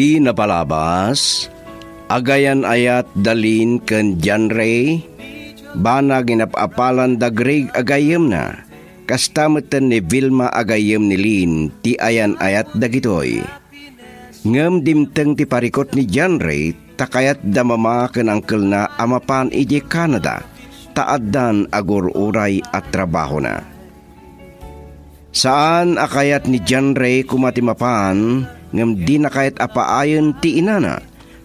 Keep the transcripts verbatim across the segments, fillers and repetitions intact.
Iti napalabas, agayan-ayat da Lynn ken John Ray, banag nga inap-apalan da Greg a gayyemna, kasta metten ni Vilma a gayyem ni Lynn ti ayan-ayat dagitoy. Ngem dimteng ti parikut ni John Ray ta kayatda mama ken angkelna a mapan idiay Canada ta addan agur-uray a trabahona. Saan a kayat ni John Ray koma ti mapan, ngem dina kayat a paayen ti inana,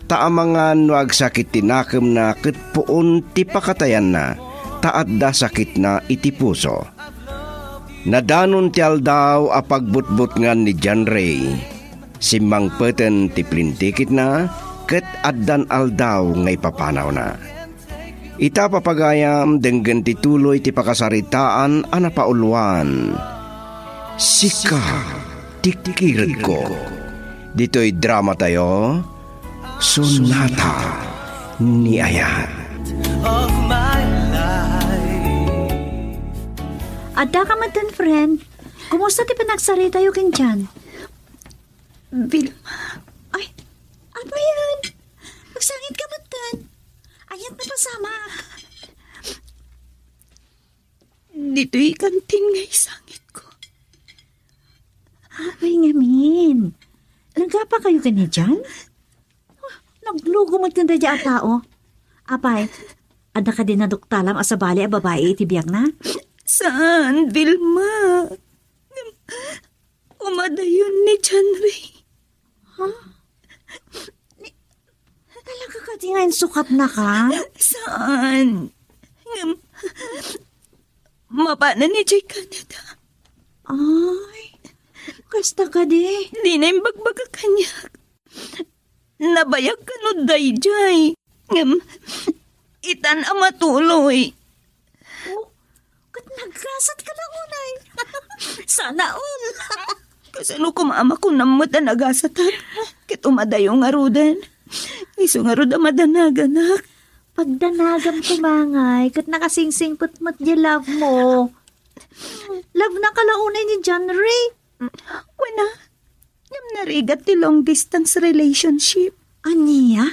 ta amangan no agsakit ti nakemna ket puon ti pakatayanna, ta adda sakitna iti puso. Nadanon ti aldaw a pagbutbutngan ni John Ray. Simmangpeten ti plane ticketna ket addan aldaw nga ipapanawna. Ita, papagayam, denggen ti tuloy ti pakasaritaan a napauluan. Sika ti kirekko. Ditoy dramatayo, Sonata ni Ayat. Adda ka metten, friend. Kumusta ti panagsaritayo ken John? Vilma. Ay, apay aya? Agsangit ka metten. Aniat napasamak? Ditoy kantin nga isangitko. Apay ngamin? Nagapakayo ken ni John? Ah, naglugo met ken daydiay a tao. Apay, adda kadi naduktalam a sabali a babai iti biagna? Saan, Vilma. Umadayon ni John Ray. Ha? Ni, talaga kadi nga insukatnaka? Saan? Ngem, mapanan idiay Canada. Ay, kasta kadi? Dina imbagbaga kaniak. Nabayag kano daydiay. Ngem, itan a matuloy. Oh, ket naggasat ka la unay. Sana all. Kasano koma a makunam met a nagasatak? Ket umadayo ngaruden. Isu ngarud a madanaganak. Pagdanagam koma ngay, ket nakasingsingpet met diay love mo. Love na ka la unay ni John Ray. Wen a, ngem narigat ti long distance relationship. Ania?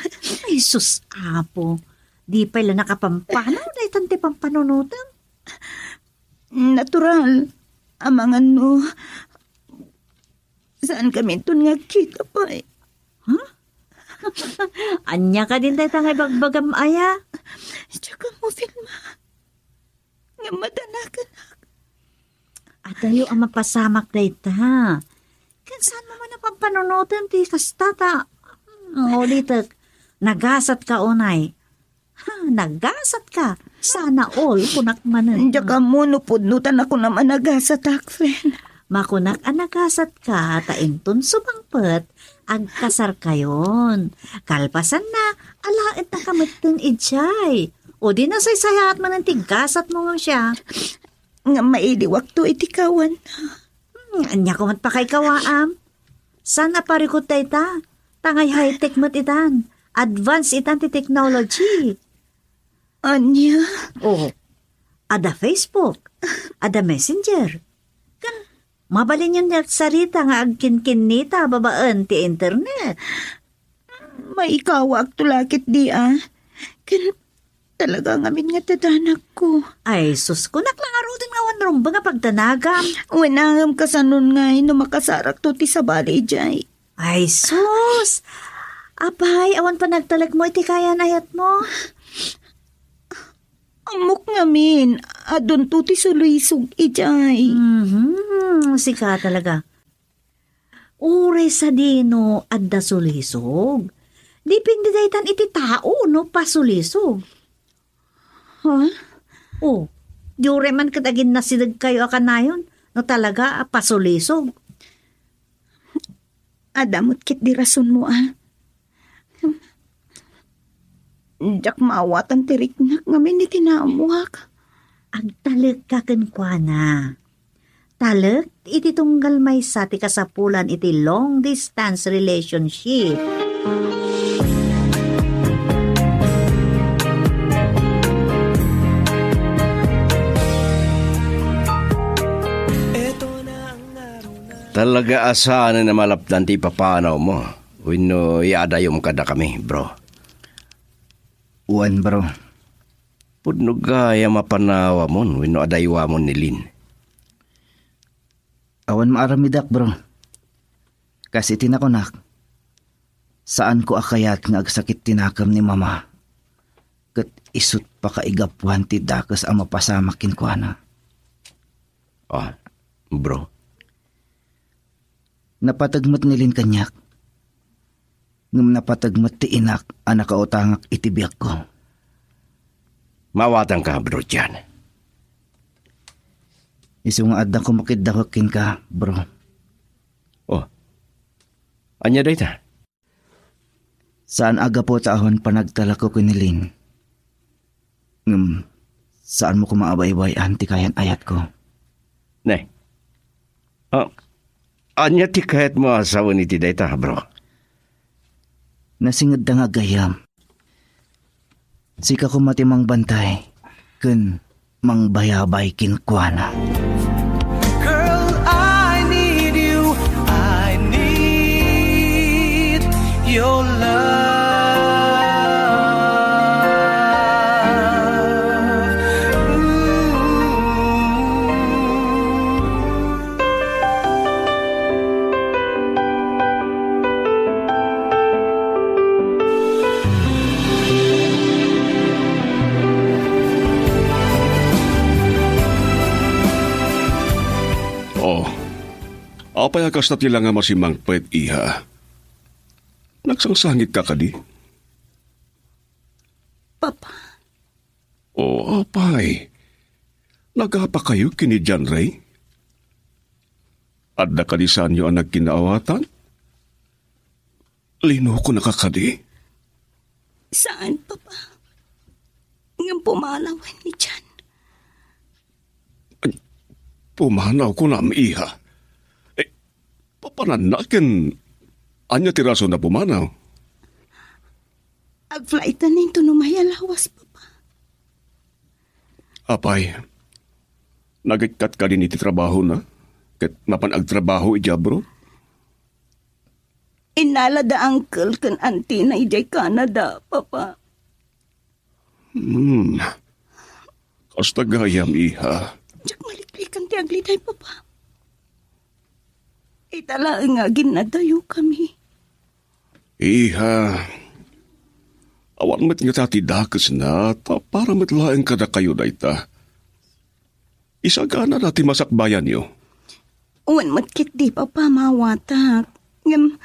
Ay, sus, Apo. Di pay la nakapampanaw daytan ti pampanunotem. Natural. Amangan no, saan kami ton nga agkita pay. Ha? Ania kadin dayta nga ibagbagam aya? Diak ammo, Vilma. Nga madanaganak. Adayo a mapasamak dayta. Ken saan mo man a pampanunoten ti kasta ta, hmm, ulitek, nagasat ka unay. Ha, nagasat ka. Sana all, kunak manen. Diak ammo no pudno ta nakunam a nagasatak, friend. Makunak a nagasat ka, ta inton sumangpet, agkasarkayon. Kalpasanna, alaenna ka metten idiay. O di nasaysayaat manen ti gasat mo nga siya. Nga mailiwakto iti kawan. Hmm, ania ko met pakaikawaam? Saan a parikut dayta? Tangay high-tech met itan. Advance itan ti technology. Ania? Oh, ada Facebook, ada Messenger. Ken mabalinyon nga agsarita nga agkinkinnita babaen ti internet. Maikawaakto la ketdi a. Ken talaga ngamin nga dadanagko. Ay, sus, kunak la ngaruden nga awan rumbeng a pagdanagam. Wen a ngem kasanon ngay no makasarakto ti sabali idiay. Ay, sus! Apay, awan panagtalek mo iti kayan-ayat mo? Ammok ngamin, adunto ti sulisog idiay. Mhm, sika talaga. Uray sadino adda sulisog. Depende daytan iti tao no pasulisog. Ha? Oh, di uray man ket aginnasidegkayo a kanayon no talaga a pasulisog. Adda met ketdi rasonmo a. Diak maawatan ti riknak ngamin iti naammoak. Agtalekka kenkuana. Talek iti tunggal maysa ti kasapulan iti long distance relationship. Talaga a saanen a malapdan ti ipapanawmo. wenno iadayom kadakami, bro? Wen, bro. Pudno gayam a panawamon wenno adayuamon ni Lynn? Awan maaramidak, bro. Kas iti nakunak, saanko a kayat nga agsakit ti nakem ni Mama, ket isut' pakaigapuan ti dakes a mapasamak kenkuana. Ah, bro. Napateg met ni Lynn kaniak. Ngem napateg met ti inak a nakautangak iti biagko. Maawatanka, bro John. Isu nga adda koma kiddawek kenka, bro. Oh. Ania dayta? Saan a gapu ta awan panagtalekko ken ni Lynn. Ngem, saanmo koma a baybay-an ti kayan-ayatko. Ne. Ah, ania ti kayatmo a sawen iti dayta, bro? Nasingedda nga gayyem. Sika koma ti mangbantay ken mangbayabay kenkuana. Girl, I need you. I need your love. Ooh. Oh, apay a kasta ti langam a simmangpet, iha? Nagsangsangitka kadi? Papa. Oh, apay. Nagapakayo ken ni John Ray? Adda kadi saanyo a nagkinaawatan? Linukonaka kadi? Saan, Papa. Ngem pumanawen ni John. Ay, pumanaw kunam, iha. Eh, papananna ken ania ti rason a pumanaw? Agflightan inton umay a lawas, Papa. Apay, nagikkat kadin iti trabahona? Ket mapan agtrabaho idiay abroad? Innalada uncle ken auntie na idiay Canada, Papa. Hmm. Kasta gayam, iha. Diak maliklikan ti agliday, Papa. Ita laeng nga aginnadayokami. Iha, awan met ngata ti dakesna, ta para met laeng kadakayo dayta. Isaganana ti masakbayanyo. Wen met ketdi, Papa, maawatak. Ngem,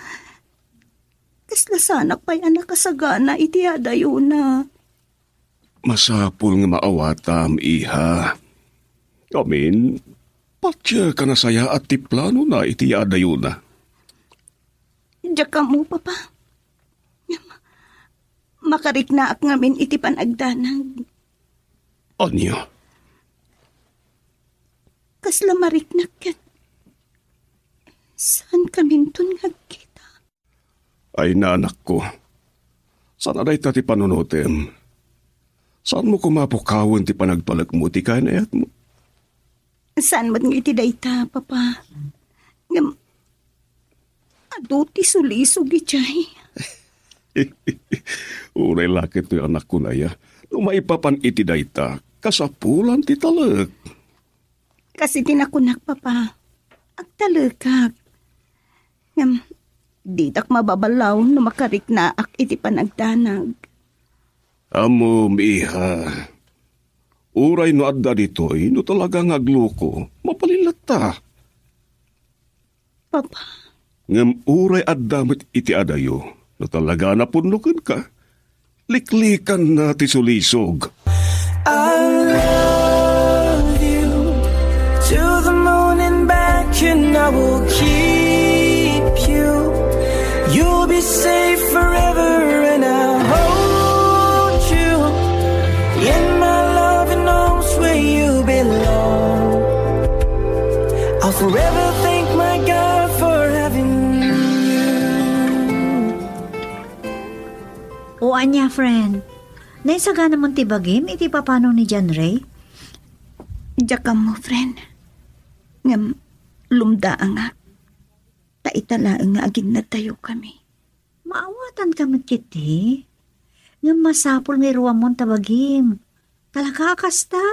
kasla saanak pay a nakasagana iti adayona. Masapul nga maawatam, iha. Ngamin, patiek a nasayaat ti planona iti adayona. Diak ammo, Papa. Ngem, makariknaak ngamin iti panagdanag. Ania? Kasla mariknak ket saankaminton nga agkita. Ay, nanakko, saan a dayta ti panunotem. Saanmo koma a pukawen ti panagtalekmo iti kayan-ayatmo. Saan met nga iti dayta, Papa. Ngem, adu ti sulisog idiay. Uray la ket toy, anakko, aya. No maipapan iti dayta, kasapulan ti talek. Kas iti nakunak, Papa, agtalekak. Ngem, ditak mababalaw no makariknaak iti panagdanag. Ammom, iha. Uray no adda ditoy, no talaga nga agluko, mabalin latta. Papa. Ngem uray adda met iti adayo, no talaga a napudno kenka, liklikanna ti sulisog. I love you to the moon and back, and I will keep you. You'll be safe forever, and I'll hold you in my loving arms where you belong. I'll forever thank my God for having you. O ania, friend? Naisaganamon ti bagim iti papanaw ni John Ray? Diak ammo, friend. Ngem lumdaangak. Ta ita laeng nga aginnadayokami. Maawatanka met ketdi. Ngem masapul nga iruamon ta bagim. Talaga a kasta?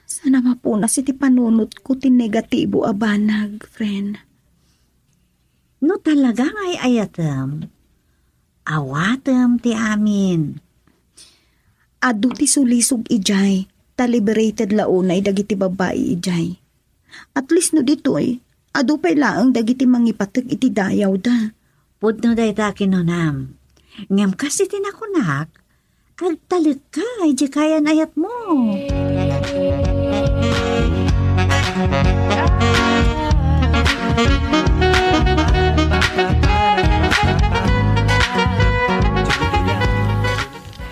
Saan a mapunas iti panunotko ti negatibo a banag, friend. No talaga nga ay-ayatem, awatem ti amin. Adu ti sulisog idiay, ta liberated la unay dagiti babbai idiay. At least no ditoy, adu pay laeng dagiti mangipateg iti dayawda. Pudno dayta a kinunam. Ngem kas iti nakunak, agtalekka idiay kayan-ayatmo.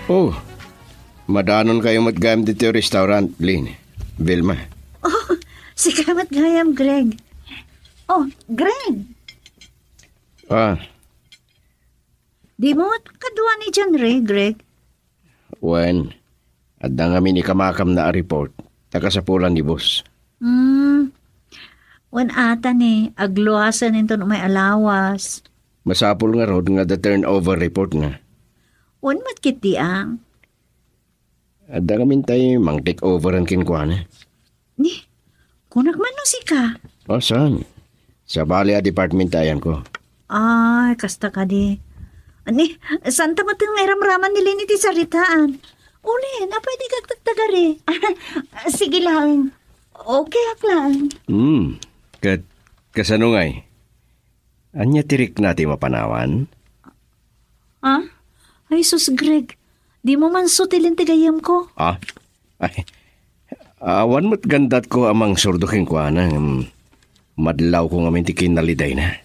Oh, madanonkayo met gayam ditoy restaurant, Lynn. Vilma. Oh, sika met gayam, Greg. Oh, Greg! Ah, Dimo met kadua ni John Ray, Greg? Wen, adda ngamin ikamakamna a report ta kasapulan ni boss. Hmm. Wen ata ni, agluasen inton umay a lawas. Masapul ngarud nga adda turnover report na. Wen met ketdi a. Adda ngamin tay mang-take overen kenkuana. Ni, kunak man no sika? O, saan? Sabali a department ti ayanko. Ay, kasta kadi. Ni, saan ta met nga iramraman ni Lynn iti saritaan? Uli, na pwede kak tagtagari. Sige lang. Okay ak lang. Hmm, ket kasano ngay? Ania ti rikna ti mapanawan? Ah? Ay, sus, Greg. Dimo man sutilin ti gayyemko. Ah? Ay, awan met gandatko a mangsurdo kenkuana, ngem madlawko ngamin ti kinalidayna.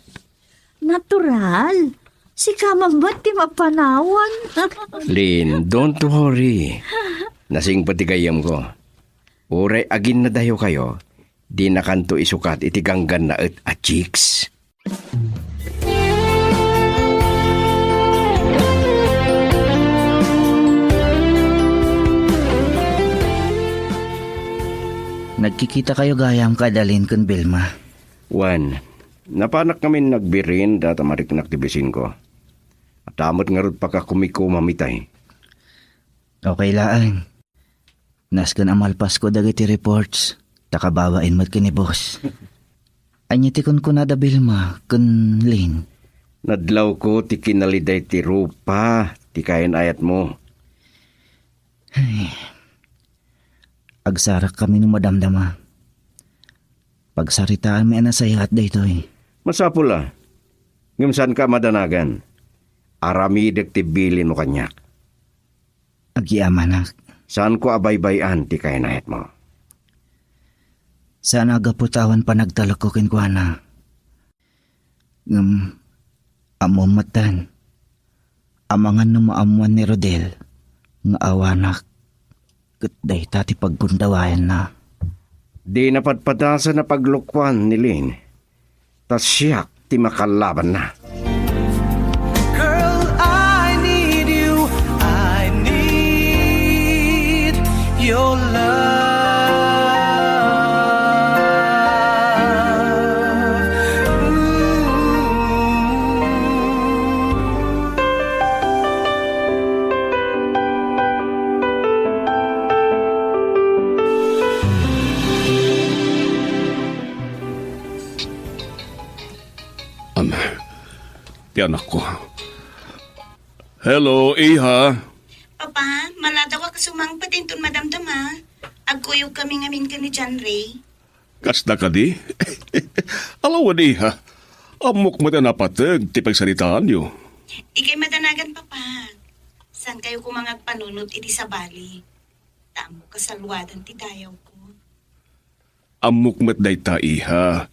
Natural. Sika man met ti mapanawan. Lynn, don't worry. Nasingpet ti gayyemko. Uray aginnadayokayo, dinakanto isukat iti ganggannaet a chicks. Nagkikitakayo gayam kada Lynn ken Vilma? Wen, napanak ngamin nagbirin dayta mariknak ti bisinko. Adda met ngarud pakakumikumamitay. Okay laeng. Nasken a malpasko dagiti reports, ta kababain met ken ni boss. Ania ti kunkunada Vilma ken Lynn? Nadlawko ti kinaliday ti rupa ti kayan-ayatmo. Ay. Agsarakkami no madamdama. Pagsaritaanmi a nasayaat daytoy. Masapul a. Ngem saanka a madanagan. Aramidek ti bilinmo kaniak. Agyamanak. Saanko a baybay-an ti kayan-ayatmo. Saan a gapu ta awan panagtalekko kenkuana. Ngem, ammom metten, amangan no maammoan ni Rodel nga awanak ket dayta ti paggundawayanna. Dina padpadasan a paglukoan ni Lynn. Ta siak ti makalabanna. Girl, I need you. I need your love. Ooh. Ama, ti anakko. Hello, iha. Papa, maladaw a kasumangpet inton madamdama. Agkuyogkami ngamin ken ni John Ray. Kasta kadi? Alawen, iha. Ammok met a napateg ti pagsaritaanyo. Dikay madanagan, Papa. Saankayo koma nga agpanunot iti sabali. Ta ammok a salwadan ti dayawko. Ammok met dayta, iha.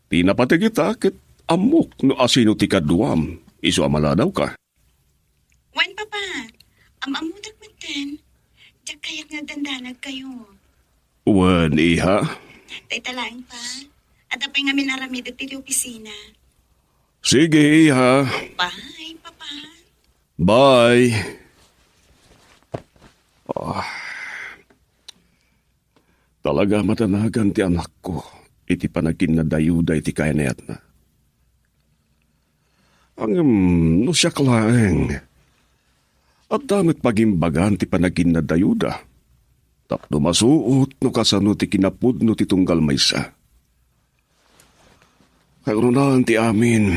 Ti napateg ita ket ammok no asino ti kaduam, isu a maladawka. Wen, Papa, am-ammodak metten, diak kayat nga agdandanagkayo. Wen, iha. Dayta laeng, Pa. Adda pay ngamin aramidek ditoy opisina. Sige, iha. Bye, Papa. Bye. Ah. Talaga madanagan ti anakko iti panaginnadayuda iti kayan-ayatna. Ngem no siak laeng, adda met pagimbagan ti panaginnadayuda. Tapno masuot no kasano ti kinapudno ti tunggal maysa. Kayrunaen ti amin.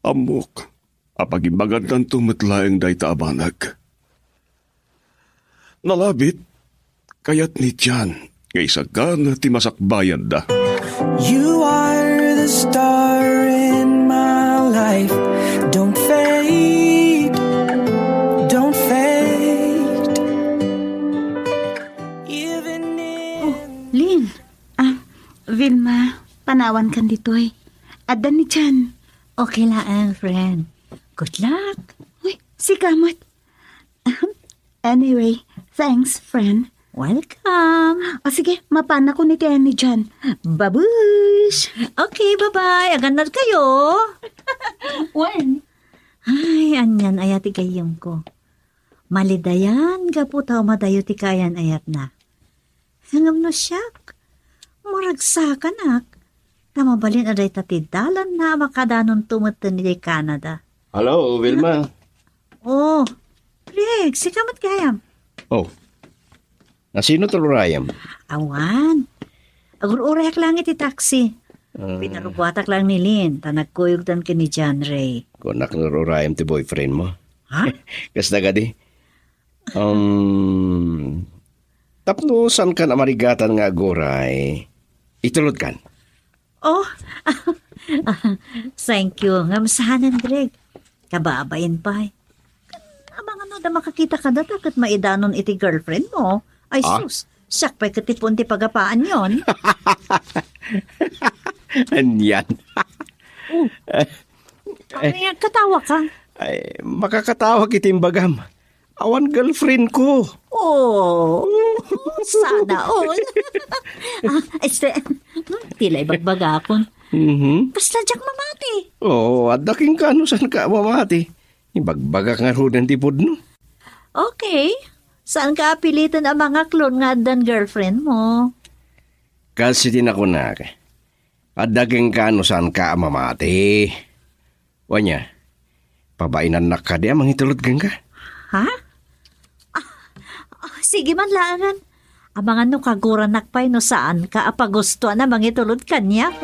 Ammok a pagimbagantanto met laeng dayta a banag. Nalabit, kayat ni John nga isagana ti masakbayanda. You are the star in my life. Don't fade, don't fade. Even if... Oh, Lynn. Ah, Vilma, panawan kan ditoy. Adda ni John. Okay laeng, friend. Good luck. Uy, sika met. Anyway, thanks, friend. Welcome. O sige, mapanakon iti ayan ni John. Babush! Okay, bye-bye. Agannad kayo. When? Ay, anian aya ti gayyemko. Malidayan gapu ta umadayo ti kaayan-ayatna. Ngem no siak, maragsakanak. Ta mabalin a dayta ti dalanna a makadanonto metten idiay Canada. Hello, Vilma. Oh, Greg, sika met gayam. Oh. Nasino ti urayam? Awan. Agur-urayak lang iti taxi. Ah. Pinarubuatak lang ni Lynn, ta nagkuyogdan ken ni John Ray. Kunak, ur-urayam ti boyfriend mo. Ha? Kasta kadi? Um, tapno saankan a marigatan nga aguray, itulodkan. Oh, thank you. Ngem saanen, Greg. Kababain pay. Amangan no adda makakita kadata ket maidanon iti girlfriend mo. Ay, ah? Sus, siak pay ket ti puon ti pagapaanyon. Anian. Oh. Ay, katawa ka? Ay, makakatawa iti imbagam. Awan girlfriend ko. Oh, sana all. Ah, este, hmm, ti la ibagbagakon. Mhm. Kasla diak mamati. Oo, adda kenka no saanka mamati. Ibagbagak ngaruden ti pudno. Okay. Saanka a piliten a mangaklon nga addan girlfriend mo? Kas iti nakunak, adda kenka no saanka a mamati. Wen, pabainannak kadi a mangitulod kenka? Ha? Ah, ah, sige man laengen. Amangan no kaguranak pay no saanka a pagustoan a mangitulod kaniak.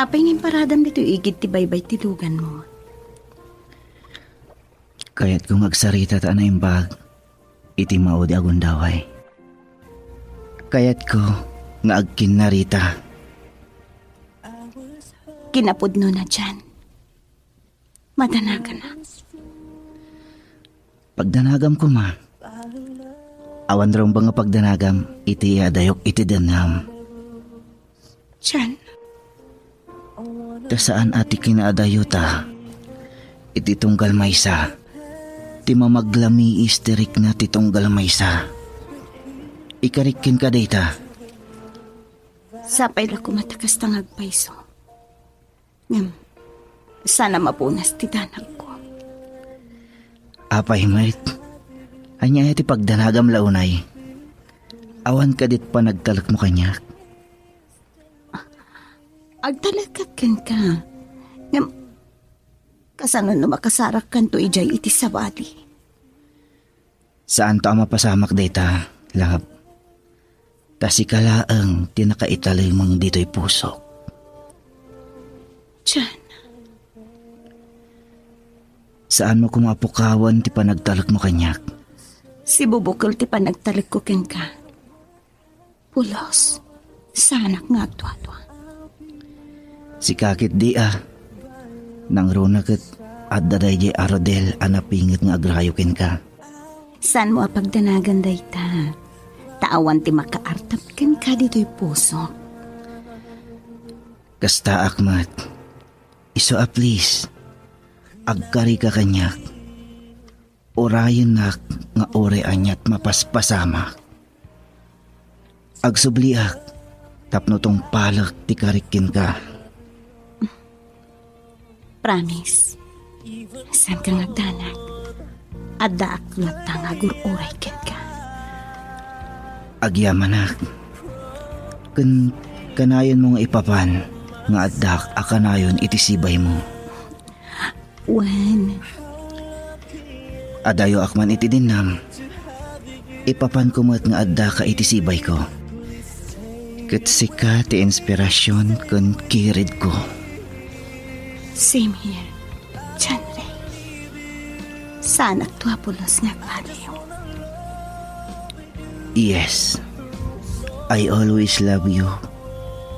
Apay nga imparadam ditoy igid ti baybay ti luganmo? Kayatko nga agsarita ta naimbag iti maudi a gundaway. Kayatko nga agkinnarita. Kinapudno na diay. Madanaganak. Pagdanagam koma. Awan rumbeng nga pagdanagam iti adayok iti dengnam. John. Ta saan a ti kinaadayota iti tunggal maysa, ti mamaglamiis ti rikna ti tunggal maysa. Ikarik kenka dayta. Sapay la koma ta kasta nga agpayso. Ngem, saan a mapunas ti danagko. Apay met? Ania ti pagdanagam la unay? Awan kadi panagtalekmo kaniak? Agtalekak kenka. Ngem, kasano no makasarakkanto idiay iti sabali? Saanto a mapasamak dayta, love. Ta sika laeng ti nakaitalimeng ditoy pusok. John. Saanmo koma a pukawen ti panagtalekmo kaniak? Sibubukel ti panagtalekko kenka. Pulos, saanak nga agduadua. Sika ketdi a. Nangruna ket adda daydiay a Rodel a napinget nga agrayo kenka. Saanmo a pagdanagan dayta? Ta awan ti makaartap kenka ditoy pusok. Kastaak met. Isu a please, agkarika kaniak. Urayennak nga uray aniat mapaspasamak. Agsubliak tapno tungpalek ti karik kenka. Promise. Saanka nga agdanag. Addaak latta nga agur-uray kenka. Agyamanak, ken kanayonmo nga ipapan nga addak a kanayon iti sibaymo. Wen. Adayoak man iti dennam, ipapanko met nga addaka iti sibayko. Ket sika ti inspirasyon ken kiridko. Same here, John Ray. Saanakto a pulos nga agbaliw. Yes. I always love you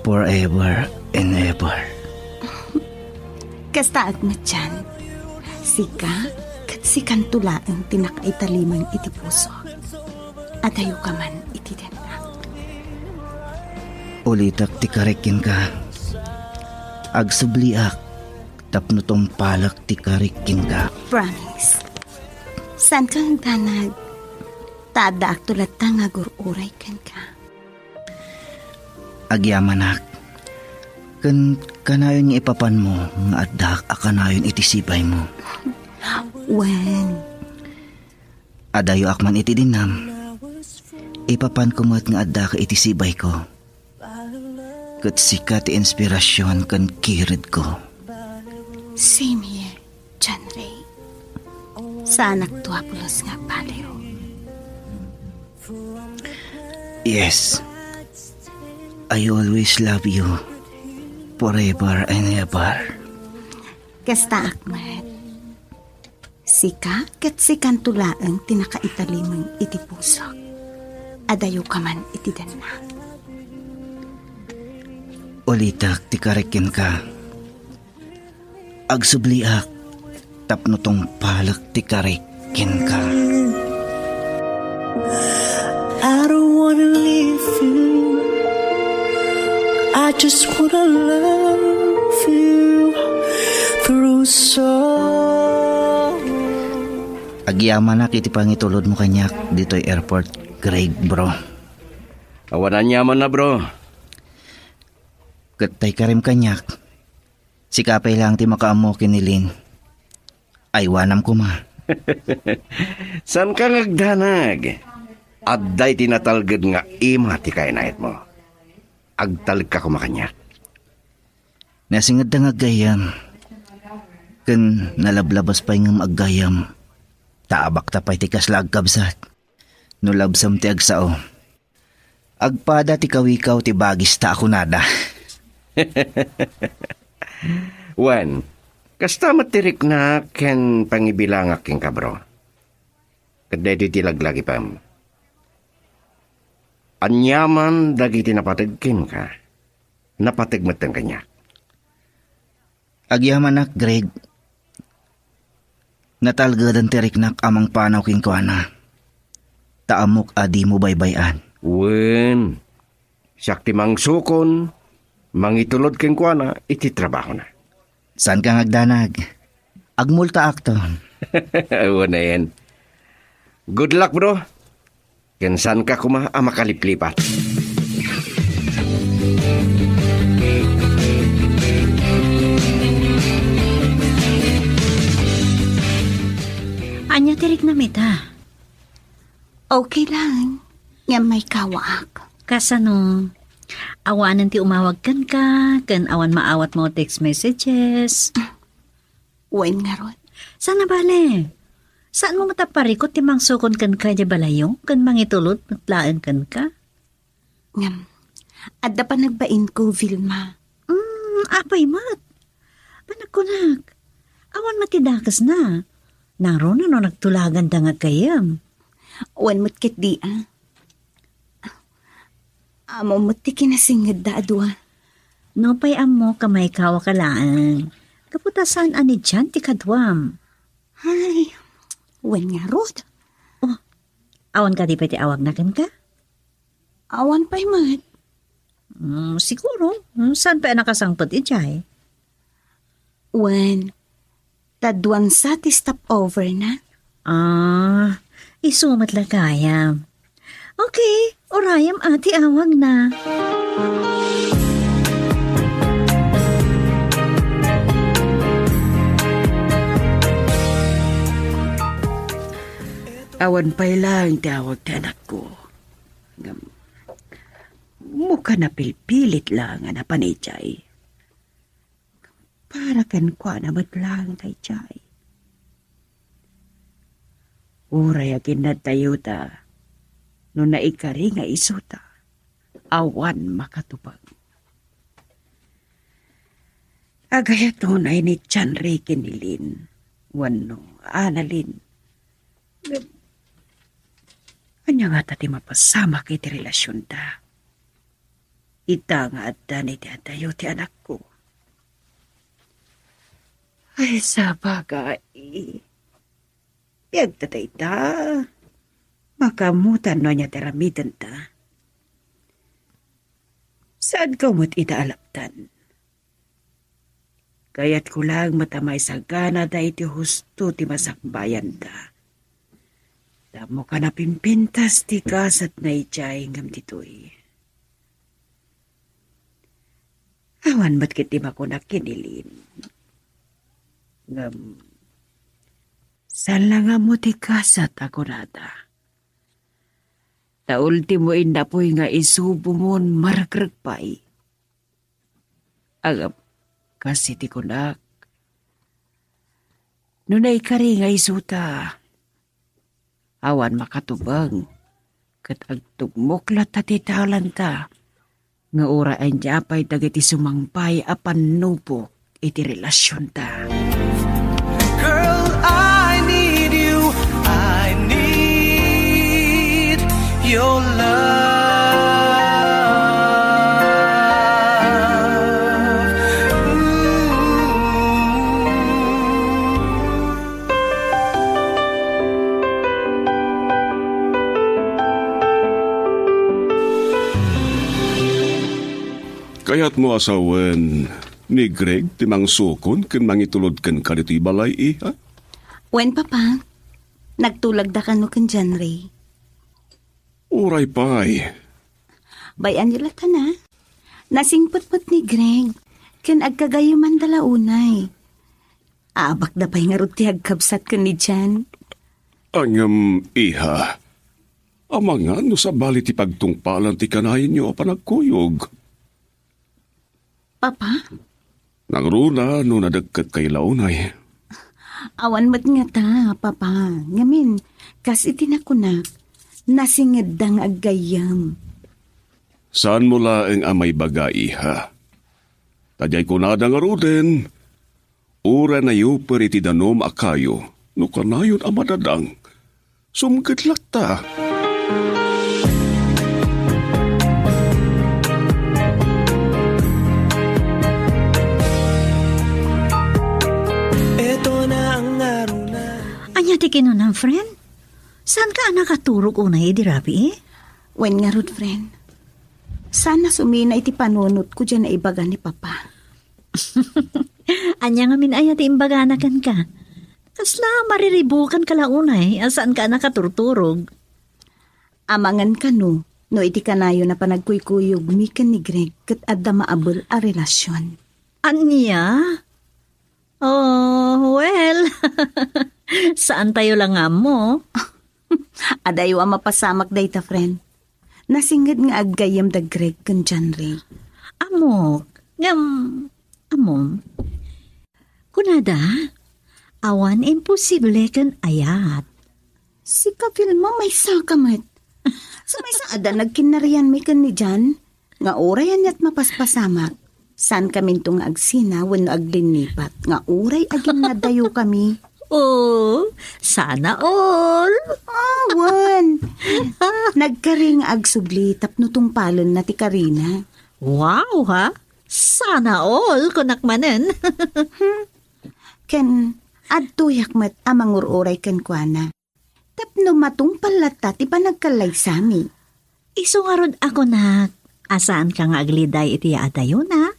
forever and ever. Kastaak met, John. Sika, ket sikanto laeng ti nakaitalimeng iti puso. Adayoka man iti dennak. Ulitek ti karik kenka. Agsubliak tapno tungpalek ti karik kenka. Promise. Saanka nga agdanag. Ta addaakto latta nga agur-uray kenka. Agyamanak, ken kanayon nga ipapanmo nga addak a kanayon iti sibaymo. Wen. Adayoak man iti dennam, ipapanko met nga addaka iti sibayko. Ket sika ti inspirasyon ken kiridko. Same here, John Ray. Saanakto a pulos nga agbaliw. Yes. I always love you. Forever and ever. Kastaak met. Sika ket sikanto laeng ti nakaitalimeng iti pusok. Adayoka man iti dennak. Ulitek ti karik kenka. Agsubliak tapno tungpalek ti karik kenka. I don't wanna leave you. I just wanna love you through song. Agyamanak iti pangitulodmo kaniak ditoy airport, Greg, bro. Awan aniamanna, bro. Ket tay karim kaniak, sika pay laeng ti makaammo ken ni Lynn. Aywanam koma. Saanka nga agdanag. Adda iti natalged nga ima ti kainayatmo. Agtalekka koma kaniak. Nasingedta nga aggayyem. Ken nalablabas pay ngem aggayyem. Ta abakta pay ti kasla agkabsat. No labsam ti agsao, agpada ti kawikaw ti bagista a kunada. Wen, kasta met ti riknak ken pangibilangak kenka, bro. Ket daytoy ti laglagipem. Aniaman dagiti napateg kenka, napateg metten kaniak. Agyamanak, Greg. Natalgeden ti riknak a mangpanaw kenkuana. Ta ammok a dimo baybay-an. Wen, siak ti mangsukon, mangitulod kenkuana iti trabahona. Saanka nga agdanag. Agmultaakto. Wen. Good luck, bro. Ken saanka koma a makaliplipat. Ania ti riknam ita? Okay lang. Ngem maikawaak. Kasano? Awanen ti umawag kenka, ken awan maawatmo text messages. Wen ngarud. Saan a bale? Saanmo met a parikut ti mangsukon kenka idiay balayyo ken mangitulod met laeng kenka? Ngem, adda panagbainko, Vilma. Mm, apay met? Panagkunak. Awan met ti dakesna. Nangruna no nagtulaganda nga gayyem. Wen met ketdi a. Ammom met ti kinasingedda a dua. Nupay ammok a maikawaka laeng, gapu ta saan a ni John ti kaduam. Ay, wen ngarud. Oh, awan kadi pay ti awagna kenka? Awan pay met. Mm, siguro, mm, saan pay a nakasangpet idiay? Wen, ta duan sa ti stopover na. Ah, isu met la gayam. Okay, urayem a ti awagna. Awan pay laeng ti awag ti anakko. Ngem, mukana pilpilit laeng a napan idiay. Para kenkuana met laeng daydiay. Uray aginnadtayo ta, no naikari nga isuta, awan makatubang. Agayat unay ni John Ray ken ni Lynn wenno Annalyn. Ania ngata ti mapasamak iti relasionta? Ita nga addan iti adayo ti anakko. Ay, sabagay. Biag ta dayta. Makaammotan no ania ti aramidenta. Saanko met ida a lapdan. Kayatko laeng met a maisaganada iti husto ti masakbayanda. Tapno makapimpintas ti gasatna idiay ngem ditoy. Awan met ket ti makunak ken ni Lynn. Ngem, saan la nga ammo ti gasat a kunada. Ta ultimo innapoy nga isubongon, maregreg pay. Agap, kas iti kunak, no naikari nga isuta, awan makatubang, ket agtugmok latta ti talanta, nga uray ania pay dagiti sumangpay a pannubok iti relasionta. Girl, I need you. I need your love. Ooh. Kayatmo a sawen ni Greg ti mangsukon ken mangitulod kenka ditoy balay, iha? Wen, Papa. Nagtulagda kano ken John Ray. Uray pay. Bay-anyo latta na. Nasingpet met ni Greg, ken agkagayyemanda la unay. Aabakda pay ngarud ti agkabsat ken ni John. Ngem, iha, amangan no sabali ti pagtungpalan ti kanayonyo a panagkuyog. Papa? Nangruna no nadekket kay la unay. Awan met ngata, Papa. Ngamin, kas iti nakunak, nasingedda nga aggayyem. Saanmo laeng a maibaga, iha. Ta diay kunada ngaruden, uray nayuper iti danum a kayo, no kanayon a madadang, sumged latta. Ania ti kinunam, friend? Saanka a nakaturog unay idi rabii? Wen ngarud, friend. Saan a sumina iti panunotko diay naibaga ni Papa. Ania ngamin aya ti imbagana kenka? Kasla mariribukanka la unay a saanka a nakaturturog. Amangan kano no iti kanayon a panagkuykuyogmi ken ni Greg ket adda maabel a relasion. Ania? Oh, well, saantayo la nga ammo. Adayo a mapasamak dayta, friend. Nasinged nga aggayyem da Greg ken John Ray. Ammok, ngem, ammom. Kunada, awan imposible ken ayat. Sika, Vilma, maysaka met. Sa maysa adda nagkinnarianmi ken ni John, nga uray aniat mapaspasamak, saankaminto nga agsina wenno aglinnipat nga uray aginnadayokami. Oh, sana all. Ah, wen. Nagkari nga agsubli tapno tungpalenna ti karina. Wow, ha? Sana all, kunak manen. Ken adtoyak met a mangur-uray kenkuana tapno matungpal latta ti panagkallaysami. Isu ngarud a kunak a saanka nga agliday iti yaadayona,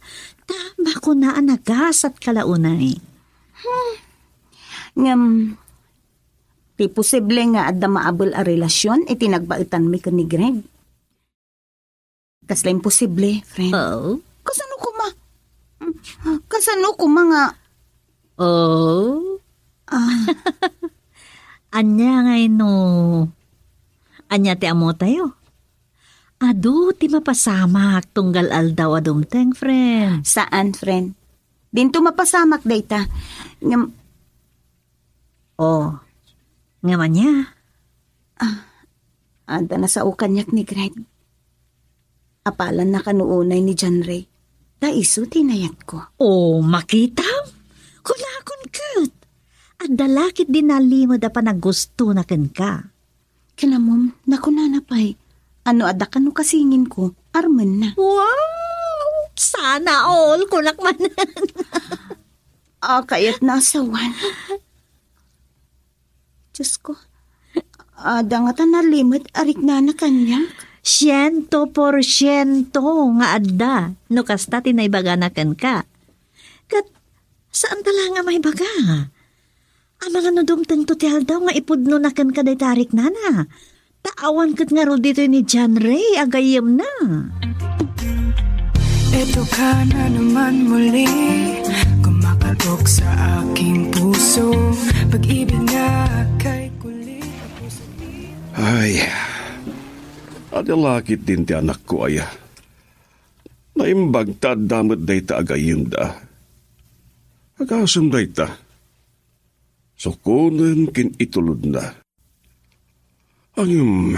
ta makuna a nagasatka la unay. Hmm. Ngem, ti posible nga adda maabel a relasion iti nagbaetanmi ken ni Greg? Kasla imposible, friend. Oh? Kasano koma? Kasano koma nga? Oh? Ah. Ania ngay no? Ania ti ammotayo? Adu ti mapasamak tunggal aldaw a dumteng, friend. Saan, friend? Dinto mapasamak dayta. Ngem, oh, ngem ania? Ah, adda nasao kaniak ni Greg. Apalanna kano unay ni John Ray. Ta isu ti inayatko. Oh, makitam? Kunakon ket. Adda la ketdi nalimed a panaggustona kenka. Ken ammom, nakunana pay, no adda kano kasinginko, armenna. Wow! Sana all, kunak manen. A, kayatna a sawen. Diyos ko, adda ngata nalimed a riknana kaniak? Siento porsiento nga adda, no kasta ti naibagana kenka. Ket saanta la nga maibaga. Amangan no dumtengto ti aldaw nga ipudnona kenka dayta a riknana. Ta awan ket ngarud ditoy ni John Ray a gayyemna. Ito ka na naman muli, kumakalok sa aking puso. Pag-ibig na kay kulit. Ay, adda la ketdin ti anakko aya. Naimbag ta adda met dayta a gayyemda. Agasem dayta. Sukonen ken itulodna. Ngem,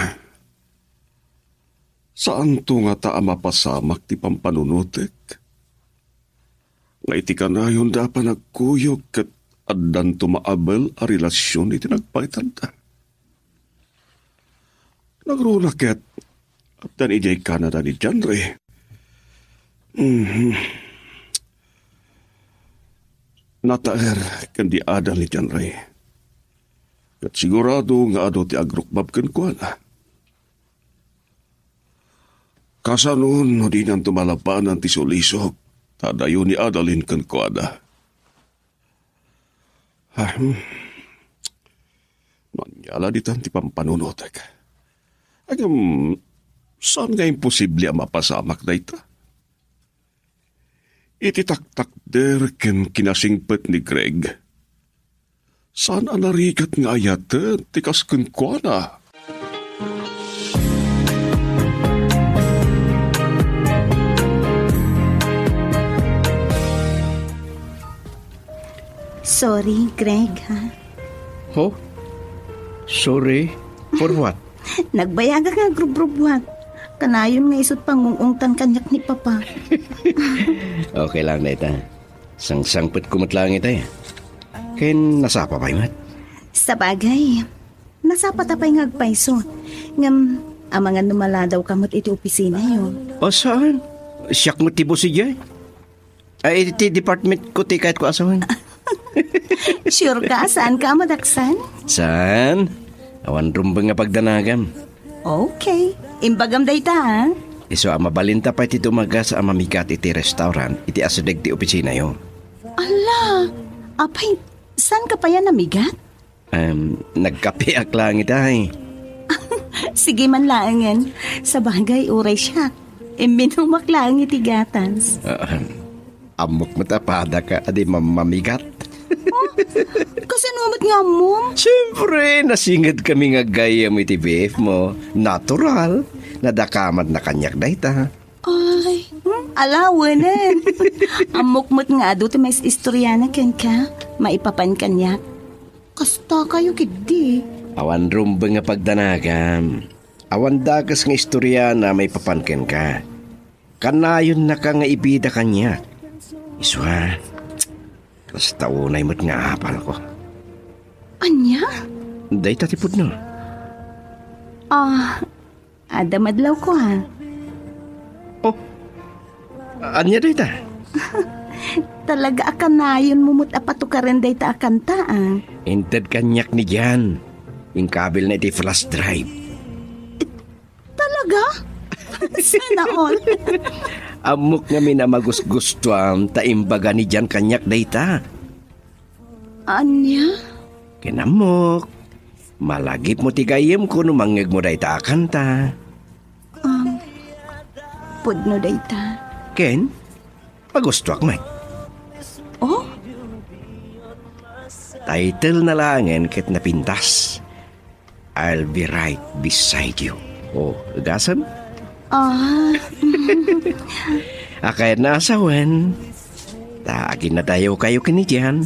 saanto ngata a mapasamak ti pampanunotek? Nga iti kanayonda a panagkuyog ket addanto maabel a relasion iti nagpakitanda. Nagruna ket, aptan idiay Canada ni John Ray. Mhm. Nataer ken di adal ni John Ray. Ket sigurado nga adu ti agrukbab kenkuana. Kasanon no dinanto malapanan ti sulisok, ta adayo ni Adalin kenkuana. Ah, hmm. Ania la ditan ti pampanunotek. Ngem, saan nga imposible a mapasamak dayta? Iti taktakder ken kinasingpet ni Greg, saan a narigat nga ayaten ti kas kenkuana. Sorry, Greg, ha? Ho? Sorry? For what? Nagbayagak nga agrubrubuak. Kanayon nga isut pangung-ungtan kaniak ni Papa. Okay lang dayta. Sangsangpetko met laeng ita. Ken nasapa pay met. Sabagay, nasapa ta pay nga agpayso. Ngem, amangan no maladawka met iti opisinayo. O, saan? Siak met ti boss idiay. Ay, iti department ko ti kayatko a sawen. Sure ka? Saan ka a madaksan? Saan? Awan rumbeng nga pagdanagam. Okay. Imbagam dayta, ha? Isu a mabalinta pay ti dumagas a mamigat iti restaurant iti asideg ti opisinayo. Ala! Apay, saan ka pay a namigat? Em, nagkapeak laeng ita, ay. Sige man laengen. Sabagay, uray siak. Imminumak laeng iti gatas. Ah, ammok met a padaka a di mammamigat. Oh, kasano met nga ammom? Siyempre, nasinged kami nga gayyem iti B F mo. Natural. Nadakamat na kaniak dayta. Ay, hmm, alawenen. Ammok met nga adu ti maistoriana kenka. Maipapan kaniak. Kasta kayo ketdi. Awan rumbeng nga pagdanagam. Awan dakes nga istoriana maipapan kenka. Kanayonnaka nga ibida kaniak. Isua, kasta unay met nga apalko. Ania? Dayta ti pudno. Ah, adda madlawko, ha? Oh, ania dayta? Talaga a kanayonmo met a patukaren dayta a kanta, ah. Inted kaniak ni Jan. Inkabilna iti flash drive. Talaga? Sana all. Ammok ngamin a magusgustuam ta imbaga ni Jan kaniak dayta. Ania? Ken ammok, malagipmo ti gayyemko no mangngegmo dayta a kanta. Um, pudno dayta. Ken, magustuak met. Oh? Title na laengen ket napintas. I'll be right beside you. O, gasem? Ah. Akayatna a sawen, ta aginnadayawkayo ken ni Jan,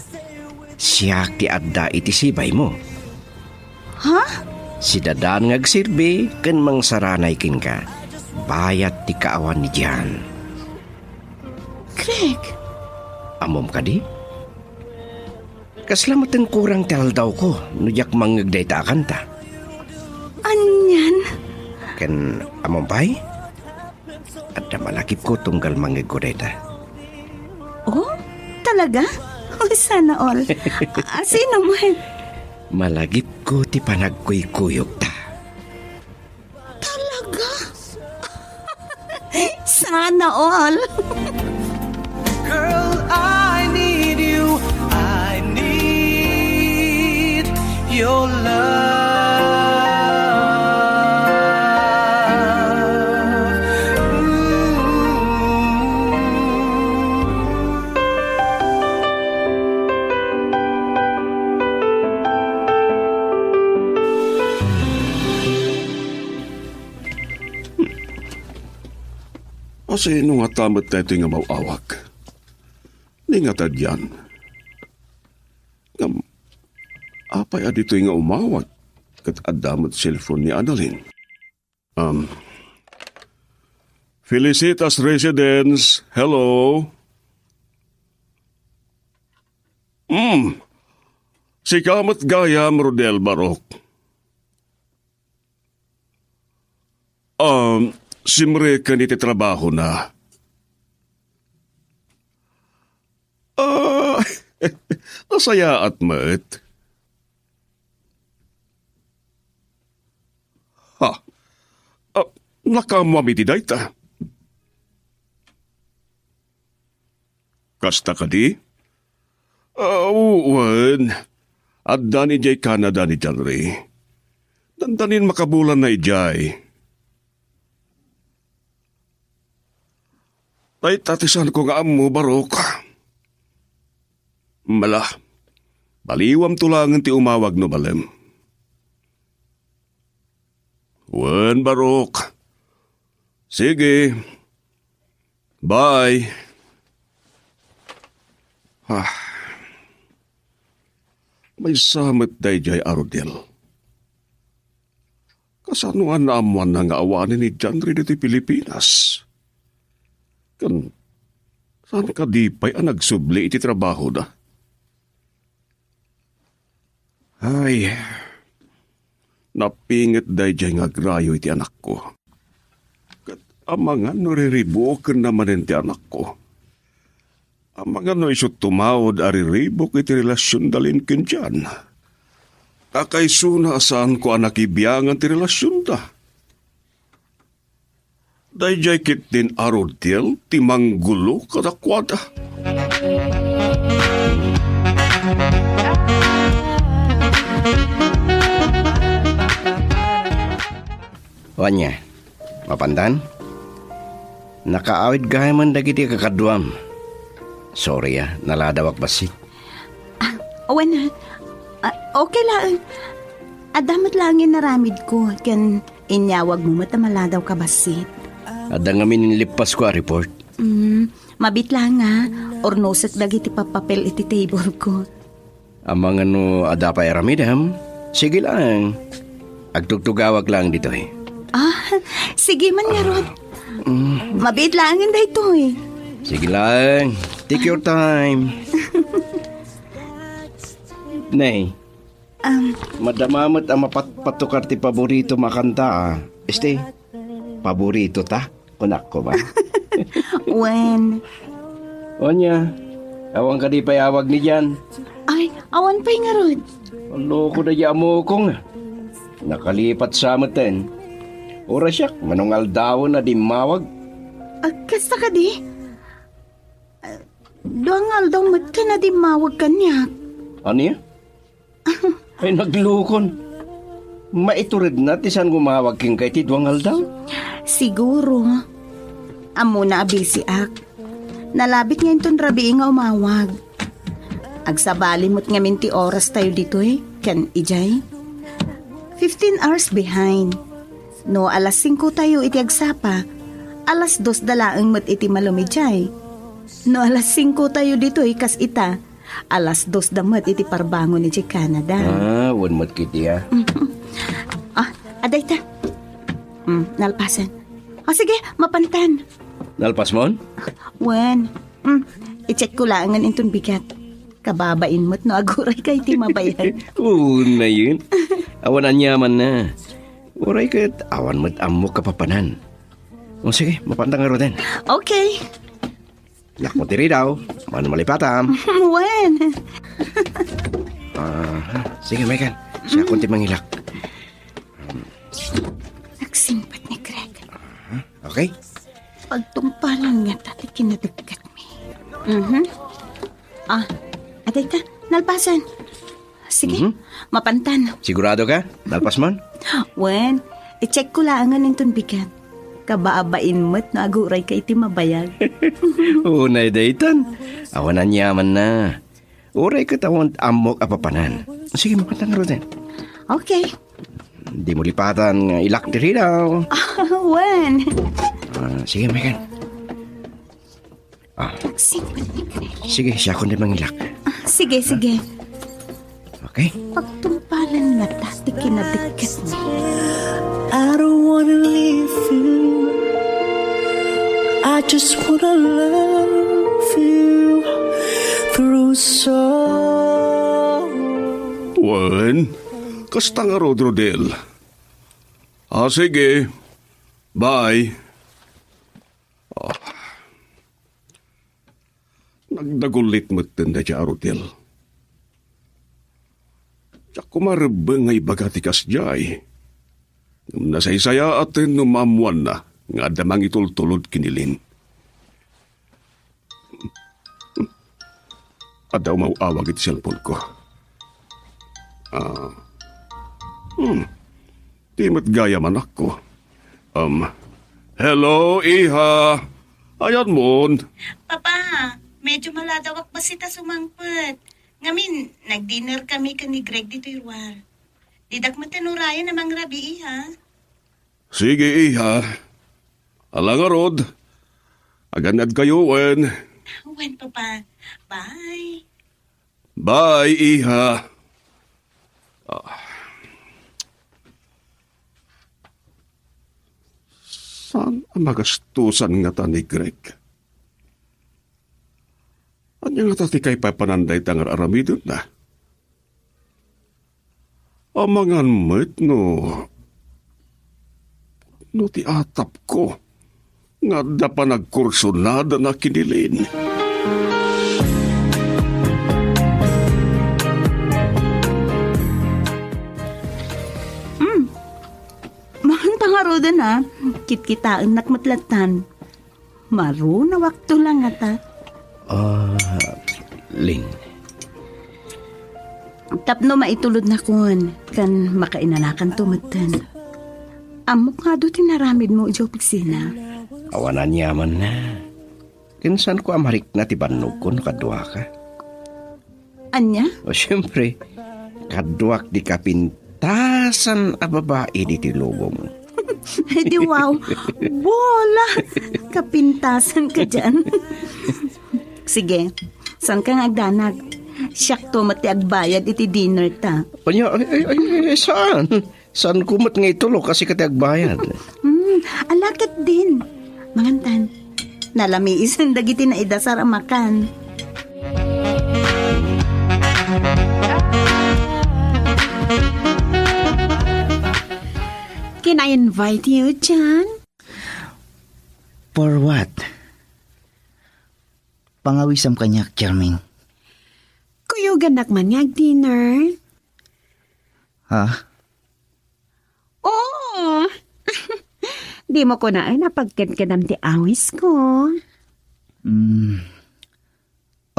siak ti adda iti sibaymo. Ha? Si Dadan nga agserbi ken mangsaranay kenka, bayat ti kaawan ni Jan. Greg! Ammom kadi? Kasla met kurang ti aldawko no diak mangngeg dayta a kanta. Anian? Ken ammom pay? Adda malagipko tunggal mangngegko dayta. Oh? Talaga? Oh, sana all. Ah, sino man? Malagipko ti panagkuykuyogta. Talaga? Sana all. Girl, I need you. I need your love. Ooh. Asino ngata met daytoy nga maw-awag? Ni ngata dian. Ngem, apay a ditoy nga umawag? Ket adda met cellphone ni Annalyn. Um, Felicitas Residence, hello? Hmm, sika met gayam, Rodel Barok. Um, simreken iti trabahona. Ah, nasayaat met. Ha? Ah, nakaammoam iti dayta. Kasta kadi? Ah, wen. Addan idiay Canada ni Janri. Dandanin makabulanna idiay. Dayta ti saanko nga ammo, Barok. Mala, baliwamto laengen ti umawag no malem. Wen, Barok. Sige. Bye. Ah. Maysa met daydiay a Rodel. Kasano nga naammoanna nga awanen ni Janri ditoy Pilipinas? Ken saan kadi pay a nagsubli iti trabahona? Ay, napinget daydiay nga agrayo iti anakko. Ket amangan no riribukenna manen ti anakko. Amangan no isu tumawod a riribuk iti relasionda laeng ken Jan. Kakaisuna a saanko a nakibiangan ti relasionda. Daydiay ketdin a Rodel ti manggulo kadakuada. Wen, mapandan? Nakaawid gayam dagiti kakaduam. Sorry, a, naladawak bassit. Ah, wen, a. Ah, okay laeng. Adda met laeng inaramidko, ken inyawagmo met a maladawka bassit. Adda ngamin inlippasko a report. Mm, mabiit laeng, a. Urnosek dagiti pappapel iti table ko. Amangan no adda pay aramidem, sige laeng. Agtugtugawak laeng ditoy. Ah, sige man ngarud. Mm. Mabiit laengen daytoy. Sige laeng. Take your time. Nay, Um, madama met a mapatpatukar ti paborito a kanta, a. Este, paborito ta? Kunak ko ba? Wen. Ania, awan kadi pay awag ni Jan? Ay, awan pay ngarud. Loko da ya amokong. Nakalipat sa meten. Orasyak, manong aldawen a dimmawag. Agkasta kadi? Ah, dua nga aldaw met ken a dimmawag kaniak. Ania? Ay, naglukon. Maituredna ti saan nga umawag kenka iti dua nga aldaw? Siguro. Ammona a bisiak. Nalabit nga inton rabii nga umawag. Agsabali met ngamin ti oras tayo ditoy, ken idiay. Fifteen hours behind. No alas singko tayo iti agsapa, alas dos da laeng met iti malem idiay. No alas singko tayo ditoy kas ita, alas dos da met iti parbangon idiay Canada. Ah, wen met kiti, ah. Ah, adayta. Hmm, nalpasen. O sige, mapantan. Nalpasmon? Wen. Hmm, i-check ko laengen inton bigat. Kababain met no agurayka iti mabayag. Unayen. Awan aniamanna. Uray ket awan met ammok a papanan. O sige, mapanta ngaruden. Okay. Yak mo diri daw. Mano malipatam? Wen. Ah, sige, Megan. Siakon ti mangilak. Nagsingpet ni Greg. Okay? Pagtungpalan ngata ti kinadikdikmi. Mhm. Ah, adayta, nalpasen. Sige, Mhm. mapantan. Sigurado ka? Nalpasmon? Wen, i-check ko laengen inton bigat. Kababain met no agurayka iti mabayag. Unay daytan. Awan aniamanna. Uray ket awan ammok a papanan. Sige, mapantan ngaruden. Okay. Dimo lipatan nga ilak diri daw. Wen. Ah, sige, Megan. Ah, Nagsingpet ni Greg. Sige, siakon ti mangilak. Ah, sige, sige. Okay? Pagtungpalan ngata ti kinadikdikmi. I don't wanna leave you. I just wanna love you through sorrow. Wen, kasta ngarud, Rodel. Ah, sige. Bye. Ah. Nagdagulit metten daydiay a Rodel. Diak koma rebbeng nga ibaga ti kasdiay. Ngem nasaysayaaten no maammoanna nga adda mangitultulod ken ni Lynn. Adda umaw-awag iti cellphone-ko. Ah. Hmm. Di met gayam, anakko. Um, hello, iha. Ayanmon? Papa, medyo maladawak bassit a sumangpet. Ngamin, nag-dinner kami ken ni Greg ditoy ruar. Didak met ti urayen a mangrabii, iha. Sige, iha. Ala ngarud, agannadkayo wen. Wen, Papa. Bye. Bye, iha. Ah. Saan a magastusan ngata ni Greg? Ania ngata ti kaipapanan dayta nga ar-aramidenna? Amangan met no, no ti atapko nga adda panagkursunadana ken ni Lynn. Hmm. Mapantan ngaruden, a. Kitkitaennak met lattan. Marunawakto la ngata. Ah, Lynn. Tapno maitulodnakon ken makainanakanto metten. Ammok nga adu ti naramidmo idiay opisina. Awan aniamanna. Ken saanko a marikna ti bannogko no kaduaka. Ania? O, siempre, kaduak ti kapintasan a babai ditoy lubong. Di wow. Bola! Kapintasan ka diyan. Sige, saan ka nga agdanag? Siakto met ti agbayad iti dinner ta. Ania, ay, ay, ay, ay, saan? Saanko met nga itulok a sika ti agbayad? Hmm, ala ketdin. Mangantan. Nalamiisen dagiti naidasar a makan. Can I invite you, John? For what? Pangawisam kaniak, Charmaine. Kuyogannak man nga ag-dinner? Ha? Oo. Dimo kunaen a pagkedkedam ti awisko. Mm.